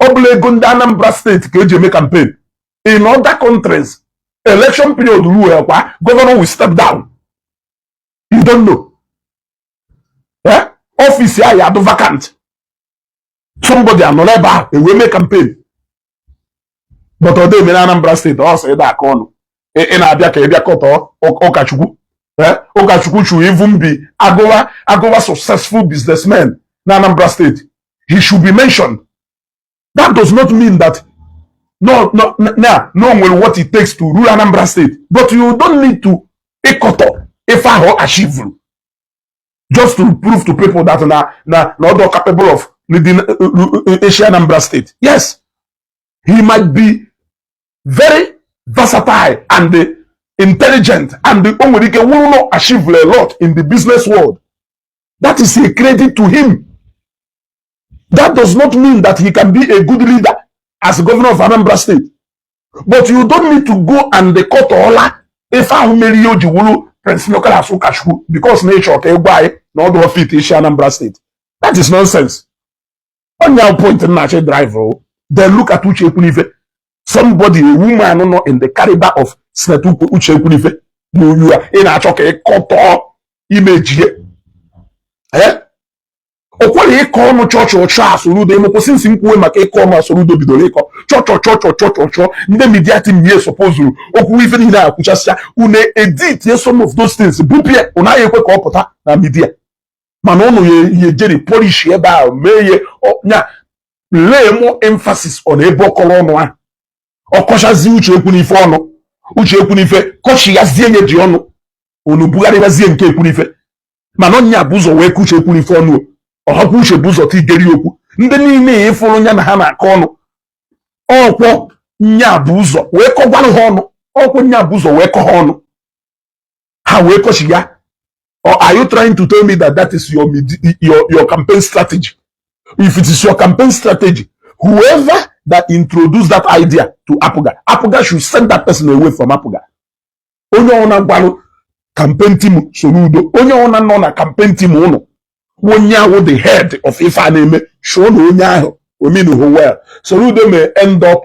Ọ bụla ego ndị Anambra State ka eji eme campaign? In other countries, election period ruo kwa, governor will step down. You don't know? Eh? Office ya ya adụ vacant, somebody anọrọ ebe ahụ ewee mee campaign. But ọ dị eme na Anambra State. Ọ sị ịda aka ọnụ, ị na-abịa ka ị bịa kọtọọ Ụkọchukwu. Eh? Ụkọchukwu should even be agụwa agụwa successful businessman na Anambra State. He should be mentioned. That does not mean that no na no nwere what it takes to rule Anambra State, but you don't need to ịkọtọ ife ahụ achieve just to prove to people that na ọ capable of leading Asia Anambra State. Yes, he might be very versatile and intelligent and o nwere ike wụrụ no achieve a lot in the business world. That is a credit to him. That does not mean that he can be a good leader as governor of Anambra State. But you don't need to go and kọtọọla ife ahụ mere ihe o ji wụrụ Prince Nicholas Ụkachukwu because na ịchọ ka ị gwa anyị na ọdụ fit isi Anambra State. That is nonsense. Onya point nna-achị drive o. Then look at Uche Ekwunife, somebody, a woman nọ in the caliber of Senator Uche Ekwunife. You are ị na-achọ ka ị kọtọọ imejie. Eh? O kwere ịkọ ọnụ chọọchị ọchọ a Soludo emekwa since nkwuwe maka ịkọ ọnụ a Soludo bidoro ịkọ chọchọ chọchọ chọchọ chọ. Ndị media team ye supposed okwu ife niile akwụchasịa unu edit some of those things bupie, unu agha ekwe ka ọ pụta na media, mana ụnụ ya ejeri polish ebe ahụ mee ihe nya lay more emphasis on ebe ọkọrọ ọnụ ahụ. Ọkọchazie Uche Ekwunife ọnụ, Uche Ekwunife kọchighazie nye ji ọnụ, unu bugharịbazie nke Ekwunife. Mana ọnya bụ ụzọ wee ka Uche Ekwunife ọnụ, ọhakwa Uche bụ ụzọ tigeri okwu. Ndị niile ịfụrụ ya na ha na-akọ ọnụ, ọkwọ nya bụ ụzọ wee kọgwarụ ha ọnụ, ọkwọ nya bụ ụzọ wee kọ ha ọnụ, ha wee kọchi ya. Or are you trying to tell me that that is your campaign strategy? If it is your campaign strategy, whoever that introduced that idea to APGA, APGA should send that person away from APGA. Onye ọna gwarụ campaign team Soludo, onye ọna nọ na campaign team ụnụ, onye ahụ the head of ife a na-eme, sure na onye ahụ omenuhu well. Soludo may end up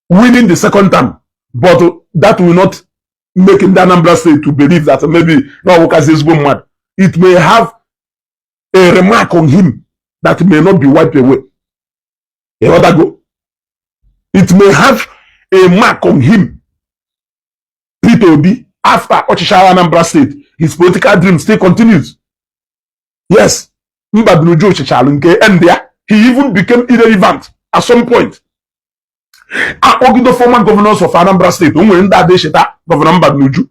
winning the second term, but that will not make ndị Anambra State to believe that maybe na ọwụkazi ezigbo mmadụ. It may have a remark on him that may not be wiped away. Ịghọtago? It may have a mark on him. Peter Obi, after ọchịchị Anambra State, his political dream still continues. Yes, Mbadinuju chịchalụ nke end ya. He even became irrelevant at some point. Akpọgido former governors of Anambra State, o nwere ndị ada echeta Governor Mbadinuju.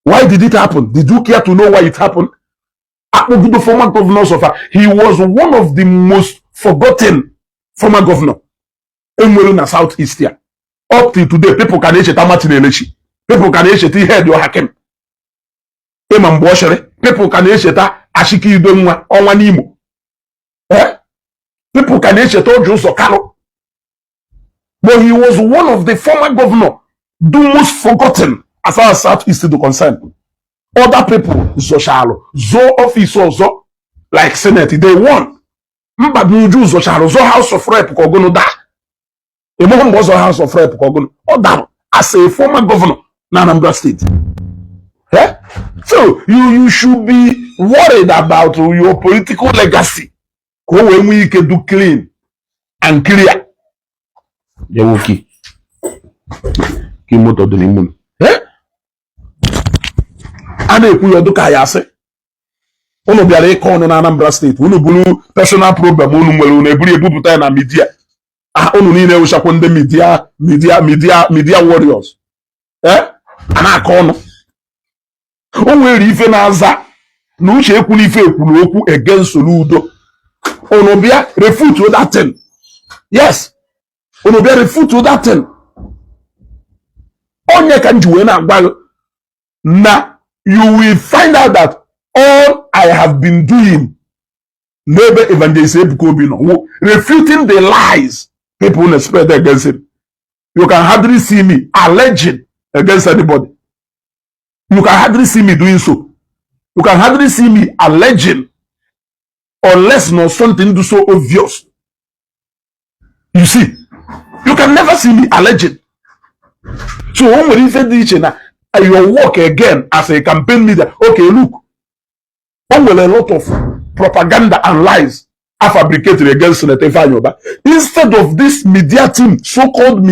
Why did it happen? Did you care to know why it happened? Akpọgido former governors of, he was one of the most forgotten former governor enwere na South East ya. Up till today, people ka na-echeta Martin Elechi, people ka na-echeta ihe dị Hakim ịma mgbe ọ chịrị, people ka na-echeta Achike Ido nwa ọnwa n'Imo. Eh? People ka na-echeta Orji Uzor Kalu. But he was one of the former governor the most forgotten as far as South East is concerned. Other people zọchalụ zọọ office ọzọ like Senate, they won. Mbadinuju zọchalụ zọọ House of Rep ka ọgụnụ daa. Ịmụhụ mgbe ọ zọrọ House of Rep ka ọgụnụ ọ dara as a former governor na Anambra State. Eh? So you should be worried about your political legacy ka o wee nwee ike do clean and clear. Ya nwoke ka moto dị n'ime unu. Eh? A na-ekwu ya ọdụ ka ya asị unu bịara ịkọ ọnụ na Anambra State, unu buru personal problem unu nwere, unu eburu ebupụta ya na media. Ah, unu niile wụchakwa ndị media media media media warriors. Eh? A na-akọ ọnụ, o nwere ife na-aza na Uche ekwuru ife ekwuru okwu against Soludo, unu bịa refute that thing. Yes, unu bịa refute that thing. Onye ka m ji wee na-agwa gị na you will find out that all I have been doing n'ebe Evangelist Ebuka Obi nọ wụ refuting the lies. People na spread against him. You can hardly see me alleging against anybody. You can hardly see me doing so. You can hardly see me alleging unless not something do so obvious. You see, you can never see me alleging. So o nwere ife dị iche na your work again as a campaign leader. Okay, look, o nwere a lot of propaganda and lies are fabricated against Senator Ifeanyi Ubah. Instead of this media team, so-called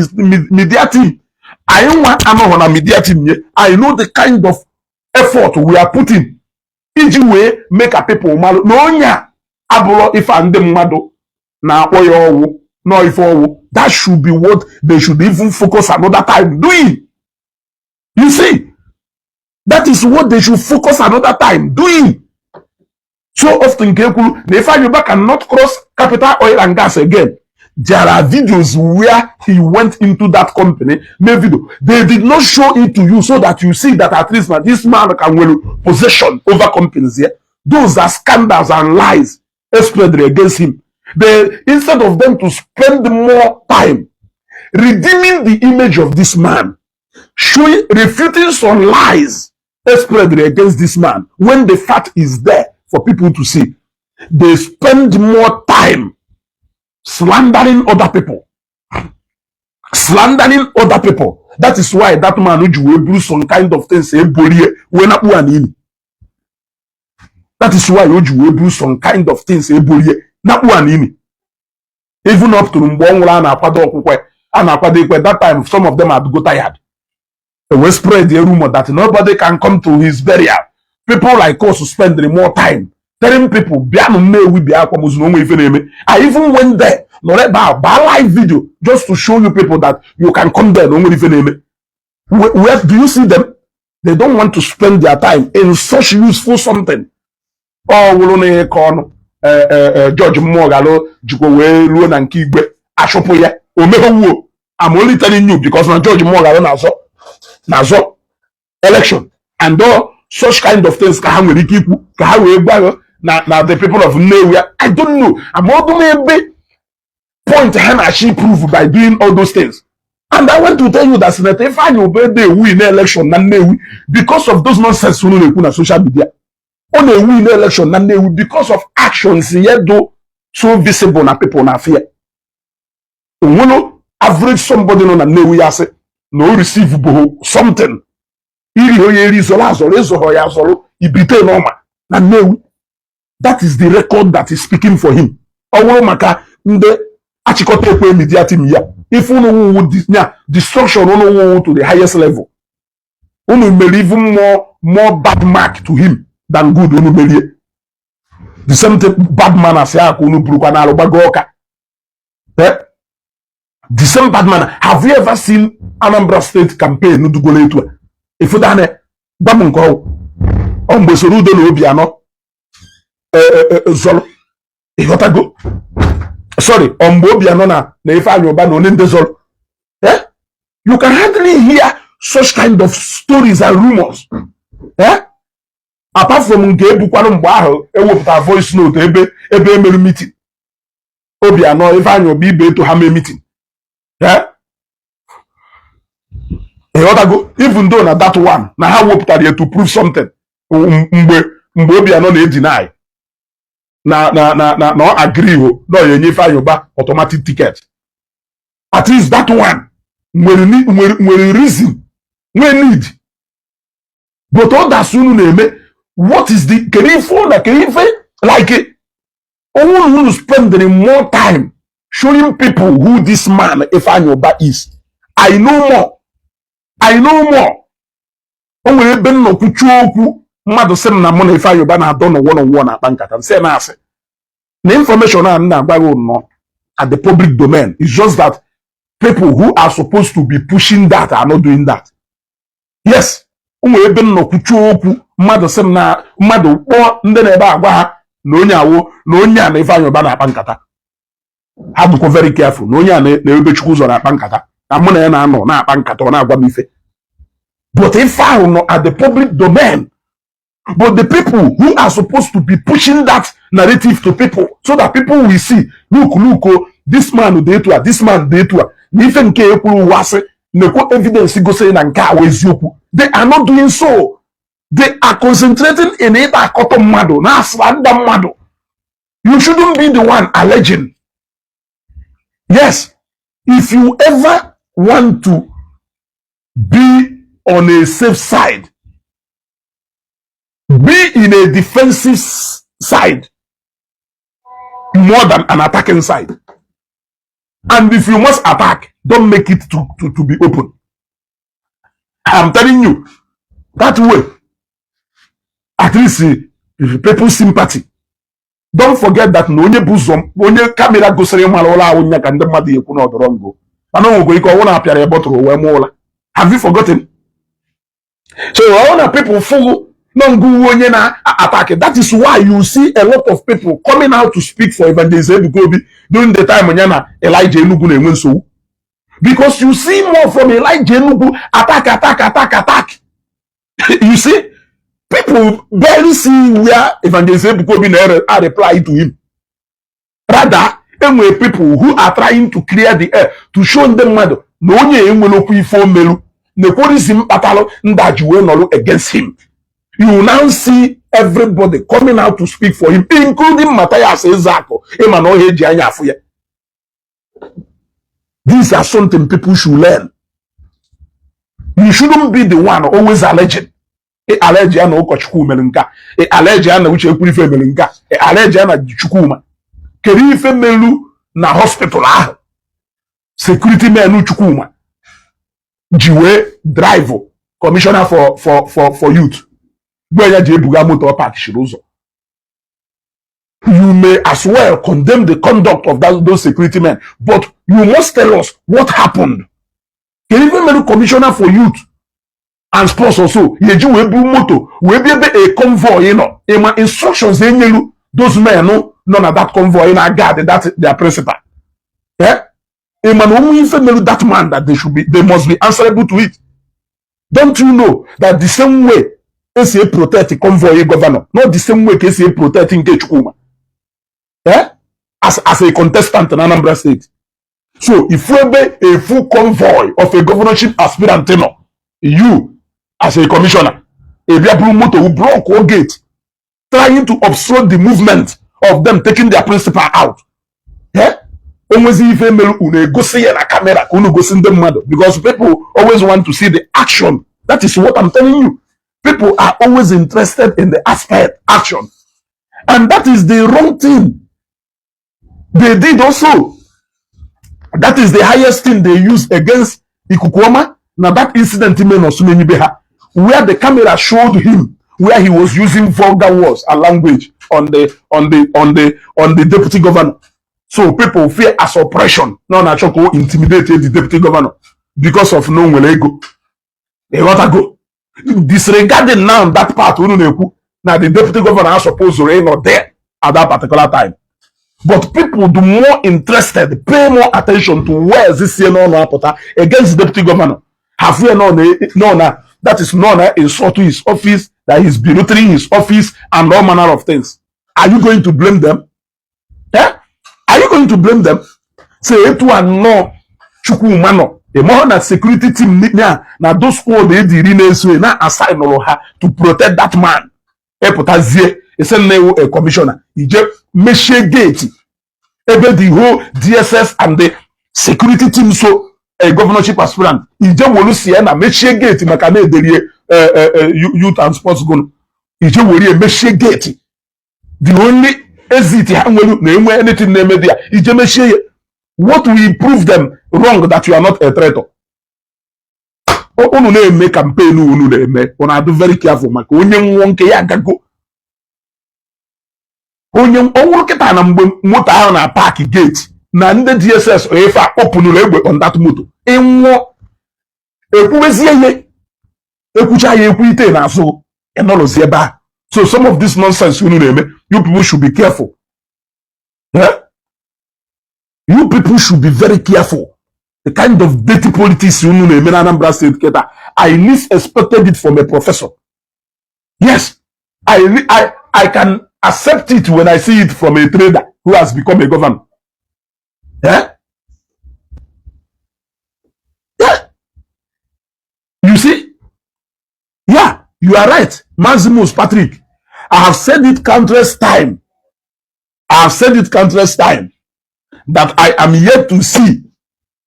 media team, anyị nwa anọghọ na media team ye. I know the kind of effort we are putting iji wee mee ka people malụ na onye a abụrọ ife a ndị mmadụ na-akpọ ya ọwụ nọ ife ọwụ. That should be what they should even focus another time doing. You see, that is what they should focus another time doing. So often nke ekwuru na Ifeanyi Ubah cannot cross Capital Oil and Gas again. There are videos where he went into that company, made video. They did not show it to you so that you see that at least now this man can well possession over companies here. Those are scandals and lies spread against him. They, instead of them to spend more time redeeming the image of this man, showing, refuting some lies spread against this man when the fact is there for people to see, they spend more time slandering other people, slandering other people. That is why that man ji wee buru some kind of things eborie wee nakpu ya n'ili. That is why o ji wee buru some kind of things eborie nakpu ya n'ili. Even up to mgbe ọ nwụrụ, a na-akwado ọkwụkwe, a na-akwado ikwe. That time some of them had go tired. They were spread the rumor that nobody can come to his burial. People like us spend more time telling people, bịanụ Nnewi, bịa akwamozu na onwe ife na-eme. I even went there, nọrọ ebe ahụ baa live video just to show you people that you can come there na onwere ife na-eme. Where do you see them? They don't want to spend their time in such useful something. Ọ wụrụ na ịkọ ọnụ George Mmụọgalụ jikwa wee ruo na nke igwe achụpụ ya o meghowuo. I'm only telling you because na George Mmụọgalụ na-azọ election and all such kind of things ka ha nwere ike ikwu ka ha wee gwa na the people of Nnewi. I don't know, amaọdụ m ebe point ha na-achị prove by doing all those things. And I want to tell you that Senator Ifeanyi Ubah dey win election na Nnewi because of those nonsense unu na-ekwu na social media. Ọ na-ewin election na Nnewi because of actions ya do so visible na people na fear. Onwere average somebody nọ na Nnewi ya sị na o receive bụ something iri onye eri zọrọ azọrọ ịzọrọ ya azọrọ ibite n'ọma na Nnewi. That is the record that is speaking for him. Ọ bụrụ maka ndị achịkọta ekwe media team ya, ife unu wuwu ya destruction unu wuwu to the highest level. Unu mere even more bad mark to him than good. Unu merie the same thing, bad manners ya ka unu burukwa n'alụ gbago ọka. Eh? The same bad manner. Have you ever seen Anambra State campaign dugolo etu a ịfụdane? Gwa m nke ọwụ ọ mgbe soro udo na Obianọ zọrọ, ịghọtago? Sorry, ọ mgbe Obianọ na Ifeanyi Ubah na onye ndị zọrọ. Eh? You can hardly hear such kind of stories and rumors. Eh? Apart from nke ebukwanụ mgbe ahụ ewepụtara voice note ebe emerụ meeting Obianọ, Ifeanyi Ubah, ibe eto ha mee meeting. Eh? Ịghọtago? Even though na that one na ha wepụtara ya to prove something, mgbe Obianọ na-edeny na ọ agree ho na ọ ya enye Ifeanyi Ubah automatic ticket, at least that one nwere reason, nwere need. But others unu na-eme, what is the, kedu ife ọ na kedu ife like unu spending more time showing people who this man Ifeanyi Ubah is? I know more, I know more. O nwere ebe nnọkwuchu okwu mmadụ sị m na mụ na Ifeanyi Ubah na-adọ n'ụwa n'ụwa na-akpa nkata nsị na-asị na information a m na-agwa gị nọ at the public domain. It's just that people who are supposed to be pushing that are not doing that. Yes, o nwere ebe nnọkwuchu okwu mmadụ sị m na mmadụ kpọọ ndị na-ebe agwa ha na onye awo na onye a na Ifeanyi Ubah na-akpa nkata. Ha dịkwa very careful na onye a na Ebechukwu ụzọ na-akpa nkata na mụ na ya na-anọ na-akpa nkata, ọ na-agwa m ife. But ife ahụ nọ at the public domain, but the people who are supposed to be pushing that narrative to people so that people will see, look, look, oh, This man dị etu a, this man dị etu a, na ife nke ekwuru ụwa asị nekwo evidence gosiri na nke a wụ eziokwu. They are not doing so. They are concentrating in ịta akọtọ mmadụ na slander mmadụ. You shouldn't be the one alleging. Yes, if you ever want to be on a safe side, be in a defensive side more than an attacking side. And if you must attack, don't make it to be open. I'm telling you, that way, at least people sympathy. Don't forget that na onye bụ ụzọ, onye camera gosiri mara ụlọ ahụ nya ka ndị mmadụ ekwu na ọdọrọ ngụ, mana o nwekwa ike ọnwụ na apịara ya bọtụrụ wee mụọ ụla. Have you forgotten? So ọ na people fụgụ nọ ngụ onye na-attack. That is why you see a lot of people coming out to speak for Evangelist Ebuka Obi during the time ya na Elijah Enugu na-enwe nsogbu, because you see more from Elijah Enugu, attack, attack, attack, attack. You see, people barely see where Evangelist Ebuka Obi na reply to him. Rather, enwere people who are trying to clear the air to show ndị mmadụ na onye enwere okwu ife omelu na-ekworisi mkpatalụ ndị a ji wee nọrọ against him. You now see everybody coming out to speak for him, including Matthias Ezeaku. Ịma na ọhịa eji anya afụ ya. These are something people should learn. You shouldn't be the one always alleging. Ị allege ya na ụkọchukwu mere nke a, ị allege ya na Uche Ekwurife mere nke a, ị allege ya na Chukwuma. Kedu ife melu na hospital ahụ security men Chukwuma ji wee drive commissioner for youth gbe ya ji ebuga moto park shiri ụzọ? You may as well condemn the conduct of those security men, but you must tell us what happened. Kedu ife mere commissioner for youth and sports also ya eji wee buru moto wee bịa ebe a convoy nọ? Ịma instructions enyelu those men nọ na that convoy na guard that their principal? Eh? Ịma na onwe ife mere that man, that they must be answerable to it? Don't you know that the same way esi protect convoy governor, not the same way ka esi protect nke Chukwuma? Eh? As a contestant in Anambra State. So if ebe a full convoy of a governorship aspirant nọ, you as a commissioner ị bịa buru moto block o gate, trying to obstruct the movement of them taking their principal out. Eh? Onwezi ife mere unu egosi ya na camera ka unu gosi ndị mmadụ, because people always want to see the action. That is what I'm telling you. People are always interested in the aspect action, and that is the wrong thing they did also. That is the highest thing they used against Ikukuoma na that incident ime na Osumenyibe ha, where the camera showed him where he was using vulgar words and language on the deputy governor. So people fear as oppression no na-achọ ka o intimidate the deputy governor because of no nwere ego. Ịghọtago? Disregarding now that part unu na-ekwu na the deputy governor are supposed to ịnọ there at that particular time, but people do more interested, pay more attention to words si n'ọnụ apụta against the deputy governor. Have you no na that is no na insult to his office, that he's belittling his office and all manner of things. Are you going to blame them? Eh? Are you going to blame them? Say etu anọ Chukwuma nọ, ị na security team na na those squad ediri na-eso na assignụrụ ha to protect that man, ịpụtazie isi na ewu a commissioner ije mechie gate ebe the whole DSS and the security team so a governorship aspirant ije wolu si na mechie gate maka na ederie youth and sports gonu ije were mechie gate, the only exit ha nwere na enwe anything na-eme dị ya, ije mechie ya. What will prove them wrong that you are not a traitor? Unu na-eme campaign unu na-eme, unu adụ very careful maka onye nwụọ nke ya agago. Onye ọnwụrụ kịta na mgbe moto ahụ na park gate na ndị DSS efe akpọpụnụrụ egbe on that moto, ịnwụọ ekwubezie ihe ekwucha ya ekwu ite n'azụ ịnọrọzi ebe a. So some of this nonsense unu na-eme, you people should be careful. Eh? You people should be very careful. The kind of dirty politics unu na-eme na Anambra State kịta, I least expected it from a professor. Yes, I can accept it when I see it from a trader who has become a governor. Eh? Yeah. You see? Yeah, you are right. Maximus Patrick. I have said it countless time. I have said it countless time that I am yet to see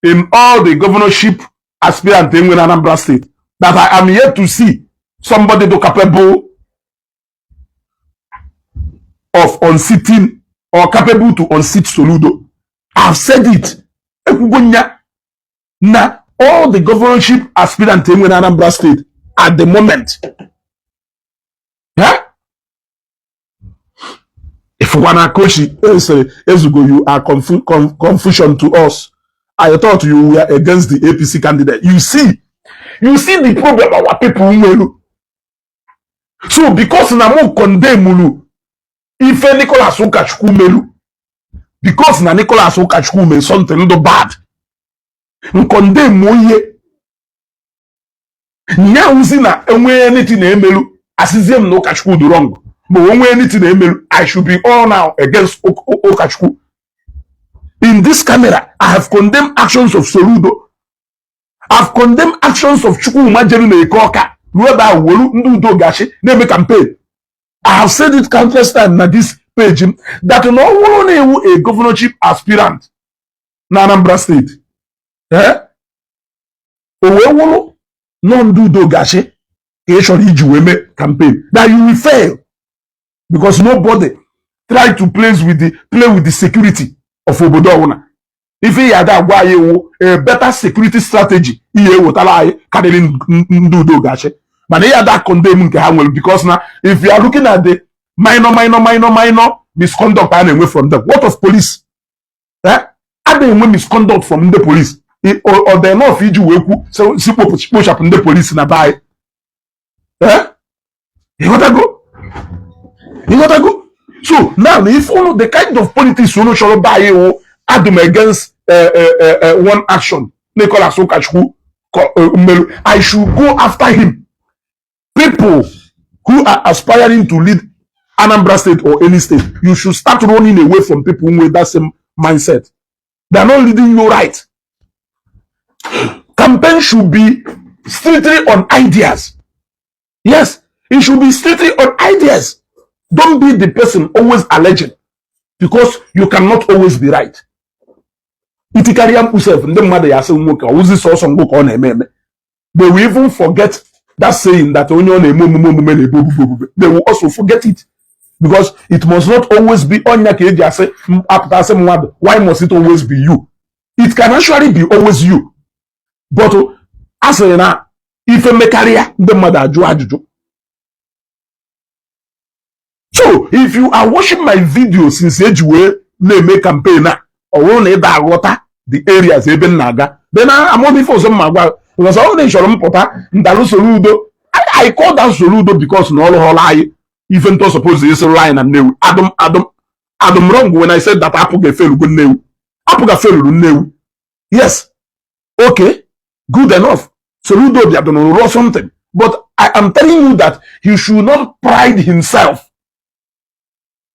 in all the governorship aspirant in Anambra State, that I am yet to see somebody do capable of unseating or capable to unseat Soludo. I've said it. Ekwugo nya na all the governorship aspirant in Anambra State at the moment. Yeah? If wana Koshi Ezugo, you are confusion to us. I thought you were against the APC candidate. You see the problem our people nwere. So because na mo condemn ulu ife Nicholas Ukachukwu melu, because na Nicholas Ukachukwu mere something do bad, n condemn ihe nyawuzi na enwe anything na-emelu, asịzie m na Ụkachukwu dị wrong, ma onwe anything na-emelu, I should be all now against Ụkachukwu. In this camera, I have condemned actions of Soludo. I've condemned actions of Chukwuma Jeru na Eke Ọka ruo ebe ahụ welu ndị udo gachi na-eme campaign. I have said it countless times na this page m that na ọ bụrụ na ewu a governorship aspirant na Anambra State, eh, o wee wụrụ nọ ndị udo gachi ka ị chọrọ iji wee mee campaign, that you will fail, because nobody try to play with the security of obodo ọbụla. Ife ya ada agwa anyị wụ a better security strategy ihe ewetara anyị karịrị ndị udo gachi, mana ihe ada condemn nke ha nwere, because na if you are looking at the minor, minor, minor, minor misconduct a na-enwe from them, what of police? Eh, a na-enwe misconduct from ndị police. Ọ dị enough iji wee kwu si kpochapụ ndị police na be anyị? Eh, ịghọtago? Ịghọtago? So now, if unu the kind of politics unu chọrọ be anyị wụ adum against one action Nicholas Ukachukwu mmelu, I should go after him. People who are aspiring to lead Anambra State or any state, you should start running away from people with that same mindset. They are not leading you right. Campaign should be strictly on ideas. Yes, it should be strictly on ideas. Don't be the person always alleging, because you cannot always be right. Itikarịa mkpu sef, ndị mmadụ ya asị nwoke ọwụzi sọsọ ngụ ka ọ na-eme eme. They will even forget that saying that onye ọ na-eme omume omume na-ebe obube obube. They will also forget it, because it must not always be ọnya ka eji asị apụta asị mmadụ, why must it always be you? It can actually be always you, but a sịrị na ife mmekarịa ndị mmadụ ajụ ajụjụ. So if you are watching my video since eji wee na-eme campaign a, ọ bụrụ na ị da aghọta the areas ebe m na-aga, then amụm ife ọzọ m ma gwa, because ọ bụrụ na ị chọrọ m pụta ndalụ Soludo. I call that Soludo because na ọrụ họrọ anyị ife ntọ suppose ịsịrị anyị na Nnewi. Adụm adụm adụm wrong when I said that APGA efelugo Nnewi? APGA feluru Nnewi, yes. Okay, good enough. Soludo bịadoro rụọ something, but I am telling you that he should not pride himself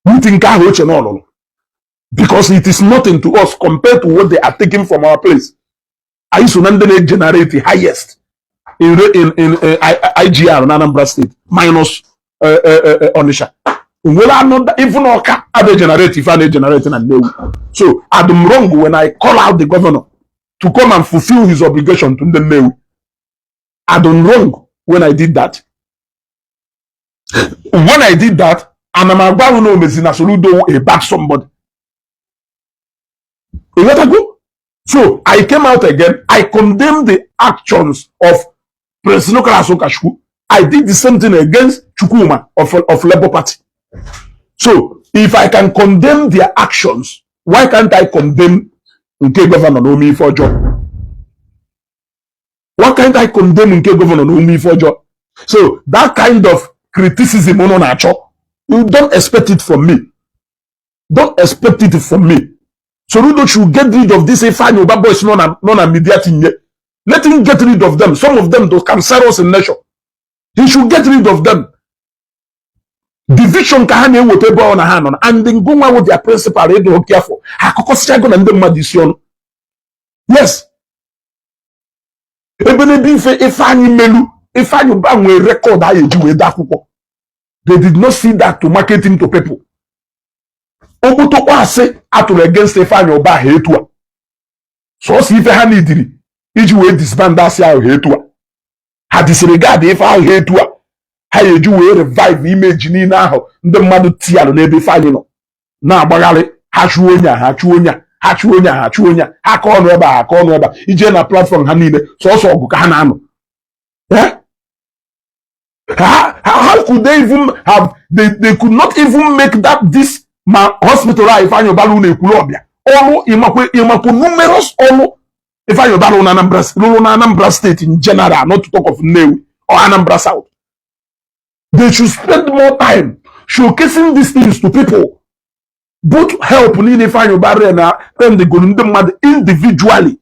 with nke ahụ oche n'ọlụlụ, because it is nothing to us compared to what they are taking from our place. Anyị so na ndị na-generate highest in IGR na Anambra State minus Onitsha. Nwere anụ even Ọka ada generate ife a na-generate na Nnewi. So I'm wrong when I call out the governor to come and fulfill his obligation to ndị Nnewi? I'm wrong when I did that? When I did that, ana m agwa ahụ na omezi na Soludo a bad somebody? Ịghọtago? So I came out again, I condemned the actions of President Nicholas Ukachukwu. I did the same thing against Chukwuma of Labour Party. So if I can condemn their actions, why can't I condemn nke governor na ome ife ọjọọ? Why can't I condemn nke governor na ome ife ọjọọ? So that kind of criticism unu na-achọ, you don't expect it from me. Don't expect it from me. Soludo should get rid of this Ifeanyi Uba boys nọ na media tinye. Let him get rid of them. Some of them, those cancerous in nature. He should get rid of them. Division ka ha na-eweta ebe ọ na ha nọ, and ngụnwa wụ their principal ịdụ oke afọ ha akụkọsịchago na ndị mmadụ isi ọnụ. Yes, ebe n'ebe ife Ifeanyị melu, Ifeanyị Ụba nwee record a eji wee dee akwụkwọ. They did not see that to market him to people. Okpotokpo asị atụrụ against Ifeanyị Ụba ha etu a, sọsọ ife ha nidiri iji wee disband asị ahụ ha etu a, ha disregard ife ahụ ha etu a, ha eji wee revive image niile ahụ ndị mmadụ tialụ n'ebe Ifeanyị nọ na-agbagharị. Ha chụọ onye a, ha chụọ onye a, ha chụọ onye a, ha chụọ onye a, ha kọọ ọnụ ebe a, ha kọọ ọnụ ebe a. Ije na platform ha niile, sọsọ ọgụ ka ha na-anọ. Eh? How could they even have they could not even make that this ma hospital a Ifeanyị Ụba lụrụ na-ekwuru ọbịa ọrụ ịmakwa ịmakwa numerous ọrụ Ifeanyị Ụba lụrụ na Anambra, lụrụ na Anambra State in general, not to talk of Nnewi or Anambra South. They should spend more time showcasing these things to people, both help niile Ifeanyị Ụba ree na rendegoro ndị mmadụ individually.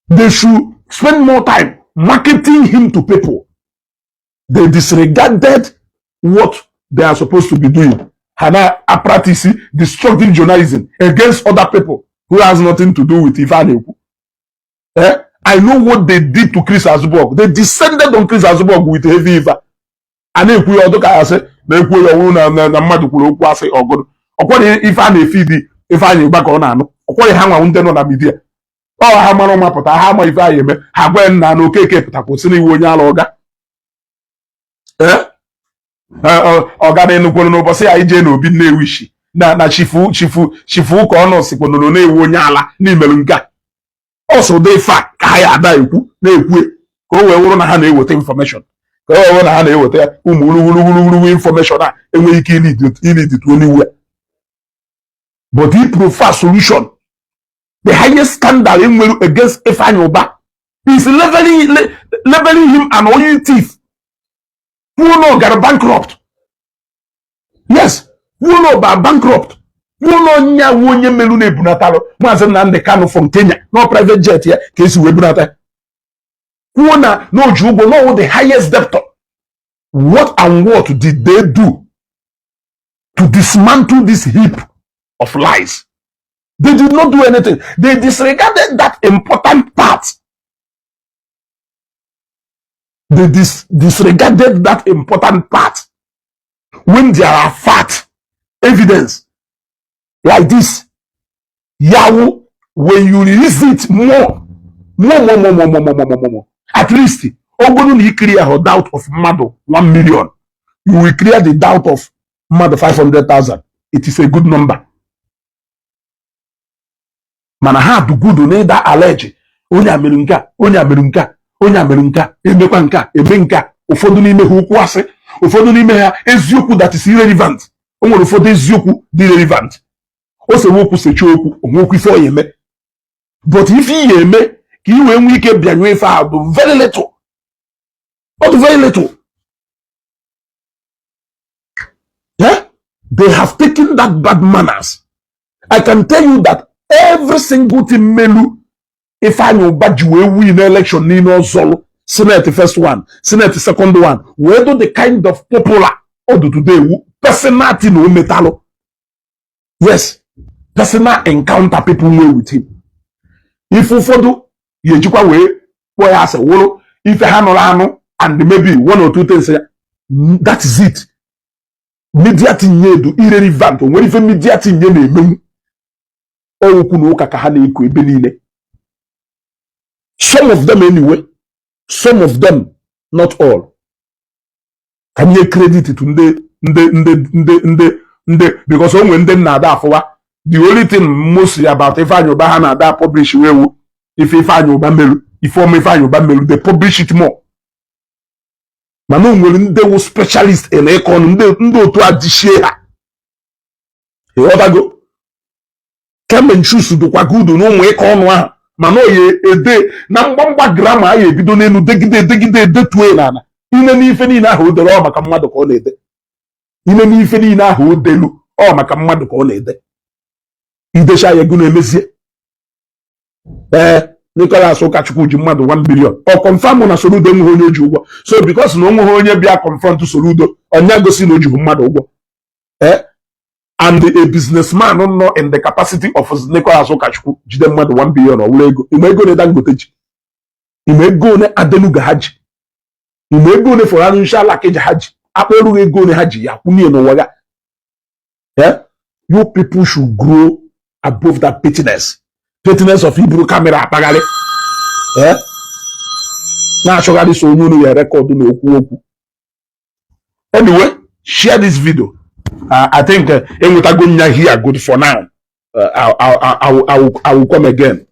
They should spend more time marketing him to people. They disregarded what they are supposed to be doing. Ha na practice destructive journalism against other people who has nothing to do with ife a na-ekwu. Eh? I know what they did to Chris Azubuogu. They descended on Chris Azubuogu with heavy ife. A na-ekwu ya ọdụ ka asị na-ekwu ya ọwụrụ na mmadụ kwuru okwu asị ọgụrụ ọkwọrọ ife a na-efe dị Ifeanyị Ụba ka ọ na-anụ ọkwọrọ ha nwa ndị nọ na media ọ ha mara ụma pụta ha ama ife anyị eme ha gwa ya nna na Okeke pụta kwụsị n'iwu onye ala ọga. Ee, ọga na enukwuru n'ụbọchị anyị jee n'obi Nnewi shi na chifu ụka ọnụ sikwanụrụ na-ewu onye ala n'imerụ nke a ọsọ ụdị ife a ka ha ya ada ekwu na-ekwu ka o wee wụrụ na ha na-eweta information, ka o wee wụrụ na ha na-eweta ụmụ wuruwuruwuruwu information a enweghị ike ilid to anywhere. But he prefer solution. The highest scandal enwere against Ifeanyi Uba is labeling him an oil thief. Kwuo na ọ gara bankrupt. Yes, kwuo na ọ ba bankrupt, kwuo na onye awụ onye melu na-ebunatalụ Maazị Nnamdi Kanu from Kenya na private jet ya ka esi wee bunata, kwuo na o ji ụgwọ, na ọwụ the highest debtor. What and what did they do to dismantle this heap of lies? They did not do anything. They disregarded that important part. They disregarded that important part when there are fact evidence like this. Yawu, when you release it more, more, more, more, more, more, more, more, more, more, at least ọ bụrụ na ị clear ahụ doubt of mmadụ 1 million, you will clear the doubt of mmadụ 500,000. It is a good number. Mana ha dị good na ịda allege onye a mere nke a, onye a mere nke a, onye a mere nke a, emekwa nke a, eme nke a. Ụfọdụ n'ime ha okwu asị, ụfọdụ n'ime ha eziokwu that is irrelevant. O nwere ụfọdụ eziokwu dị irrelevant. O sewe okwu, sechie okwu, onwekwu ife ọ ya eme, but ife ị ya eme ka ị wee nwee ike bịanyụ ife ahụ bụ very little. Ọ dị very little. Yeah? They have taken that bad manners. I can tell you that every single thing melu Ifeanyi Uba ji wee win election niile ọzọlụ, Senate first one, Senate second one, wee do the kind of popular ọ dị today wu personal thing o metalụ. Yes, personal encounter people nwee with him. Ife ụfọdụ ya ejikwa wee kpọọ ya asị wụrụ ife ha nụrụ anụ and maybe one or two things ya. That is it. Media tinye edu irrelevant. O nwere ife media tinye na-emenwu okwu na ụka ka ha na-eko ebe niile. Some of them anyway, some of them, not all. Ka nye credit to ndị ndị ndị ndị ndị ndị ndị, because o nwere ndị na-ada afụwa. The only thing mostly about Ifeanyi Uba ha na-ada publish wewu ife Ifeanyi Uba melu, ife ọma Ifeanyi Uba melu. They publish it more. Mana o nwere ndị wụ specialist in ịkọ ọnụ, ndị otu a dishie ha, ịghọtago? Kemgbe nchus dụkwa gudu na ụmụ ịkọ ọnụ ahụ, mana ọ ya ede na mgbamgba grammar a ya ebido n'elu degide edegide edetue n'ala ine n'ife niile ahụ o dere ọ maka mmadụ ka ọ na-ede. Ine n'ife niile ahụ o delu ọ maka mmadụ ka ọ na-ede. Idecha ya ego na-emezie. Ee, Nicholas Ụkachukwu ji mmadụ 1 billion. Ọ confirm na Soludo enweghị onye o ji ụgwọ. So because na onweghị onye bịa confront Soludo, ọnya gosi na o jibu mmadụ ụgwọ. Eh, and a businessman nọ in the capacity of Nicholas Ụkachukwu jide mmadụ 1 billion, ọ wụrụ ego. Ime ego na Dangote ji, ime ego one Adenuga ha ji, ime ego one Fọrọ Alakija ha ji, akpa erughị ego one ha ji ya kwunye n'ụwa ya. Eh, you people should grow above that pettiness, pettiness of iburu camera akpagharị, eh, na-achọgharị so onye unu ya record na okwu okwu. Anyway, share this video. I think enwetago nya here. Good for now. I will come again.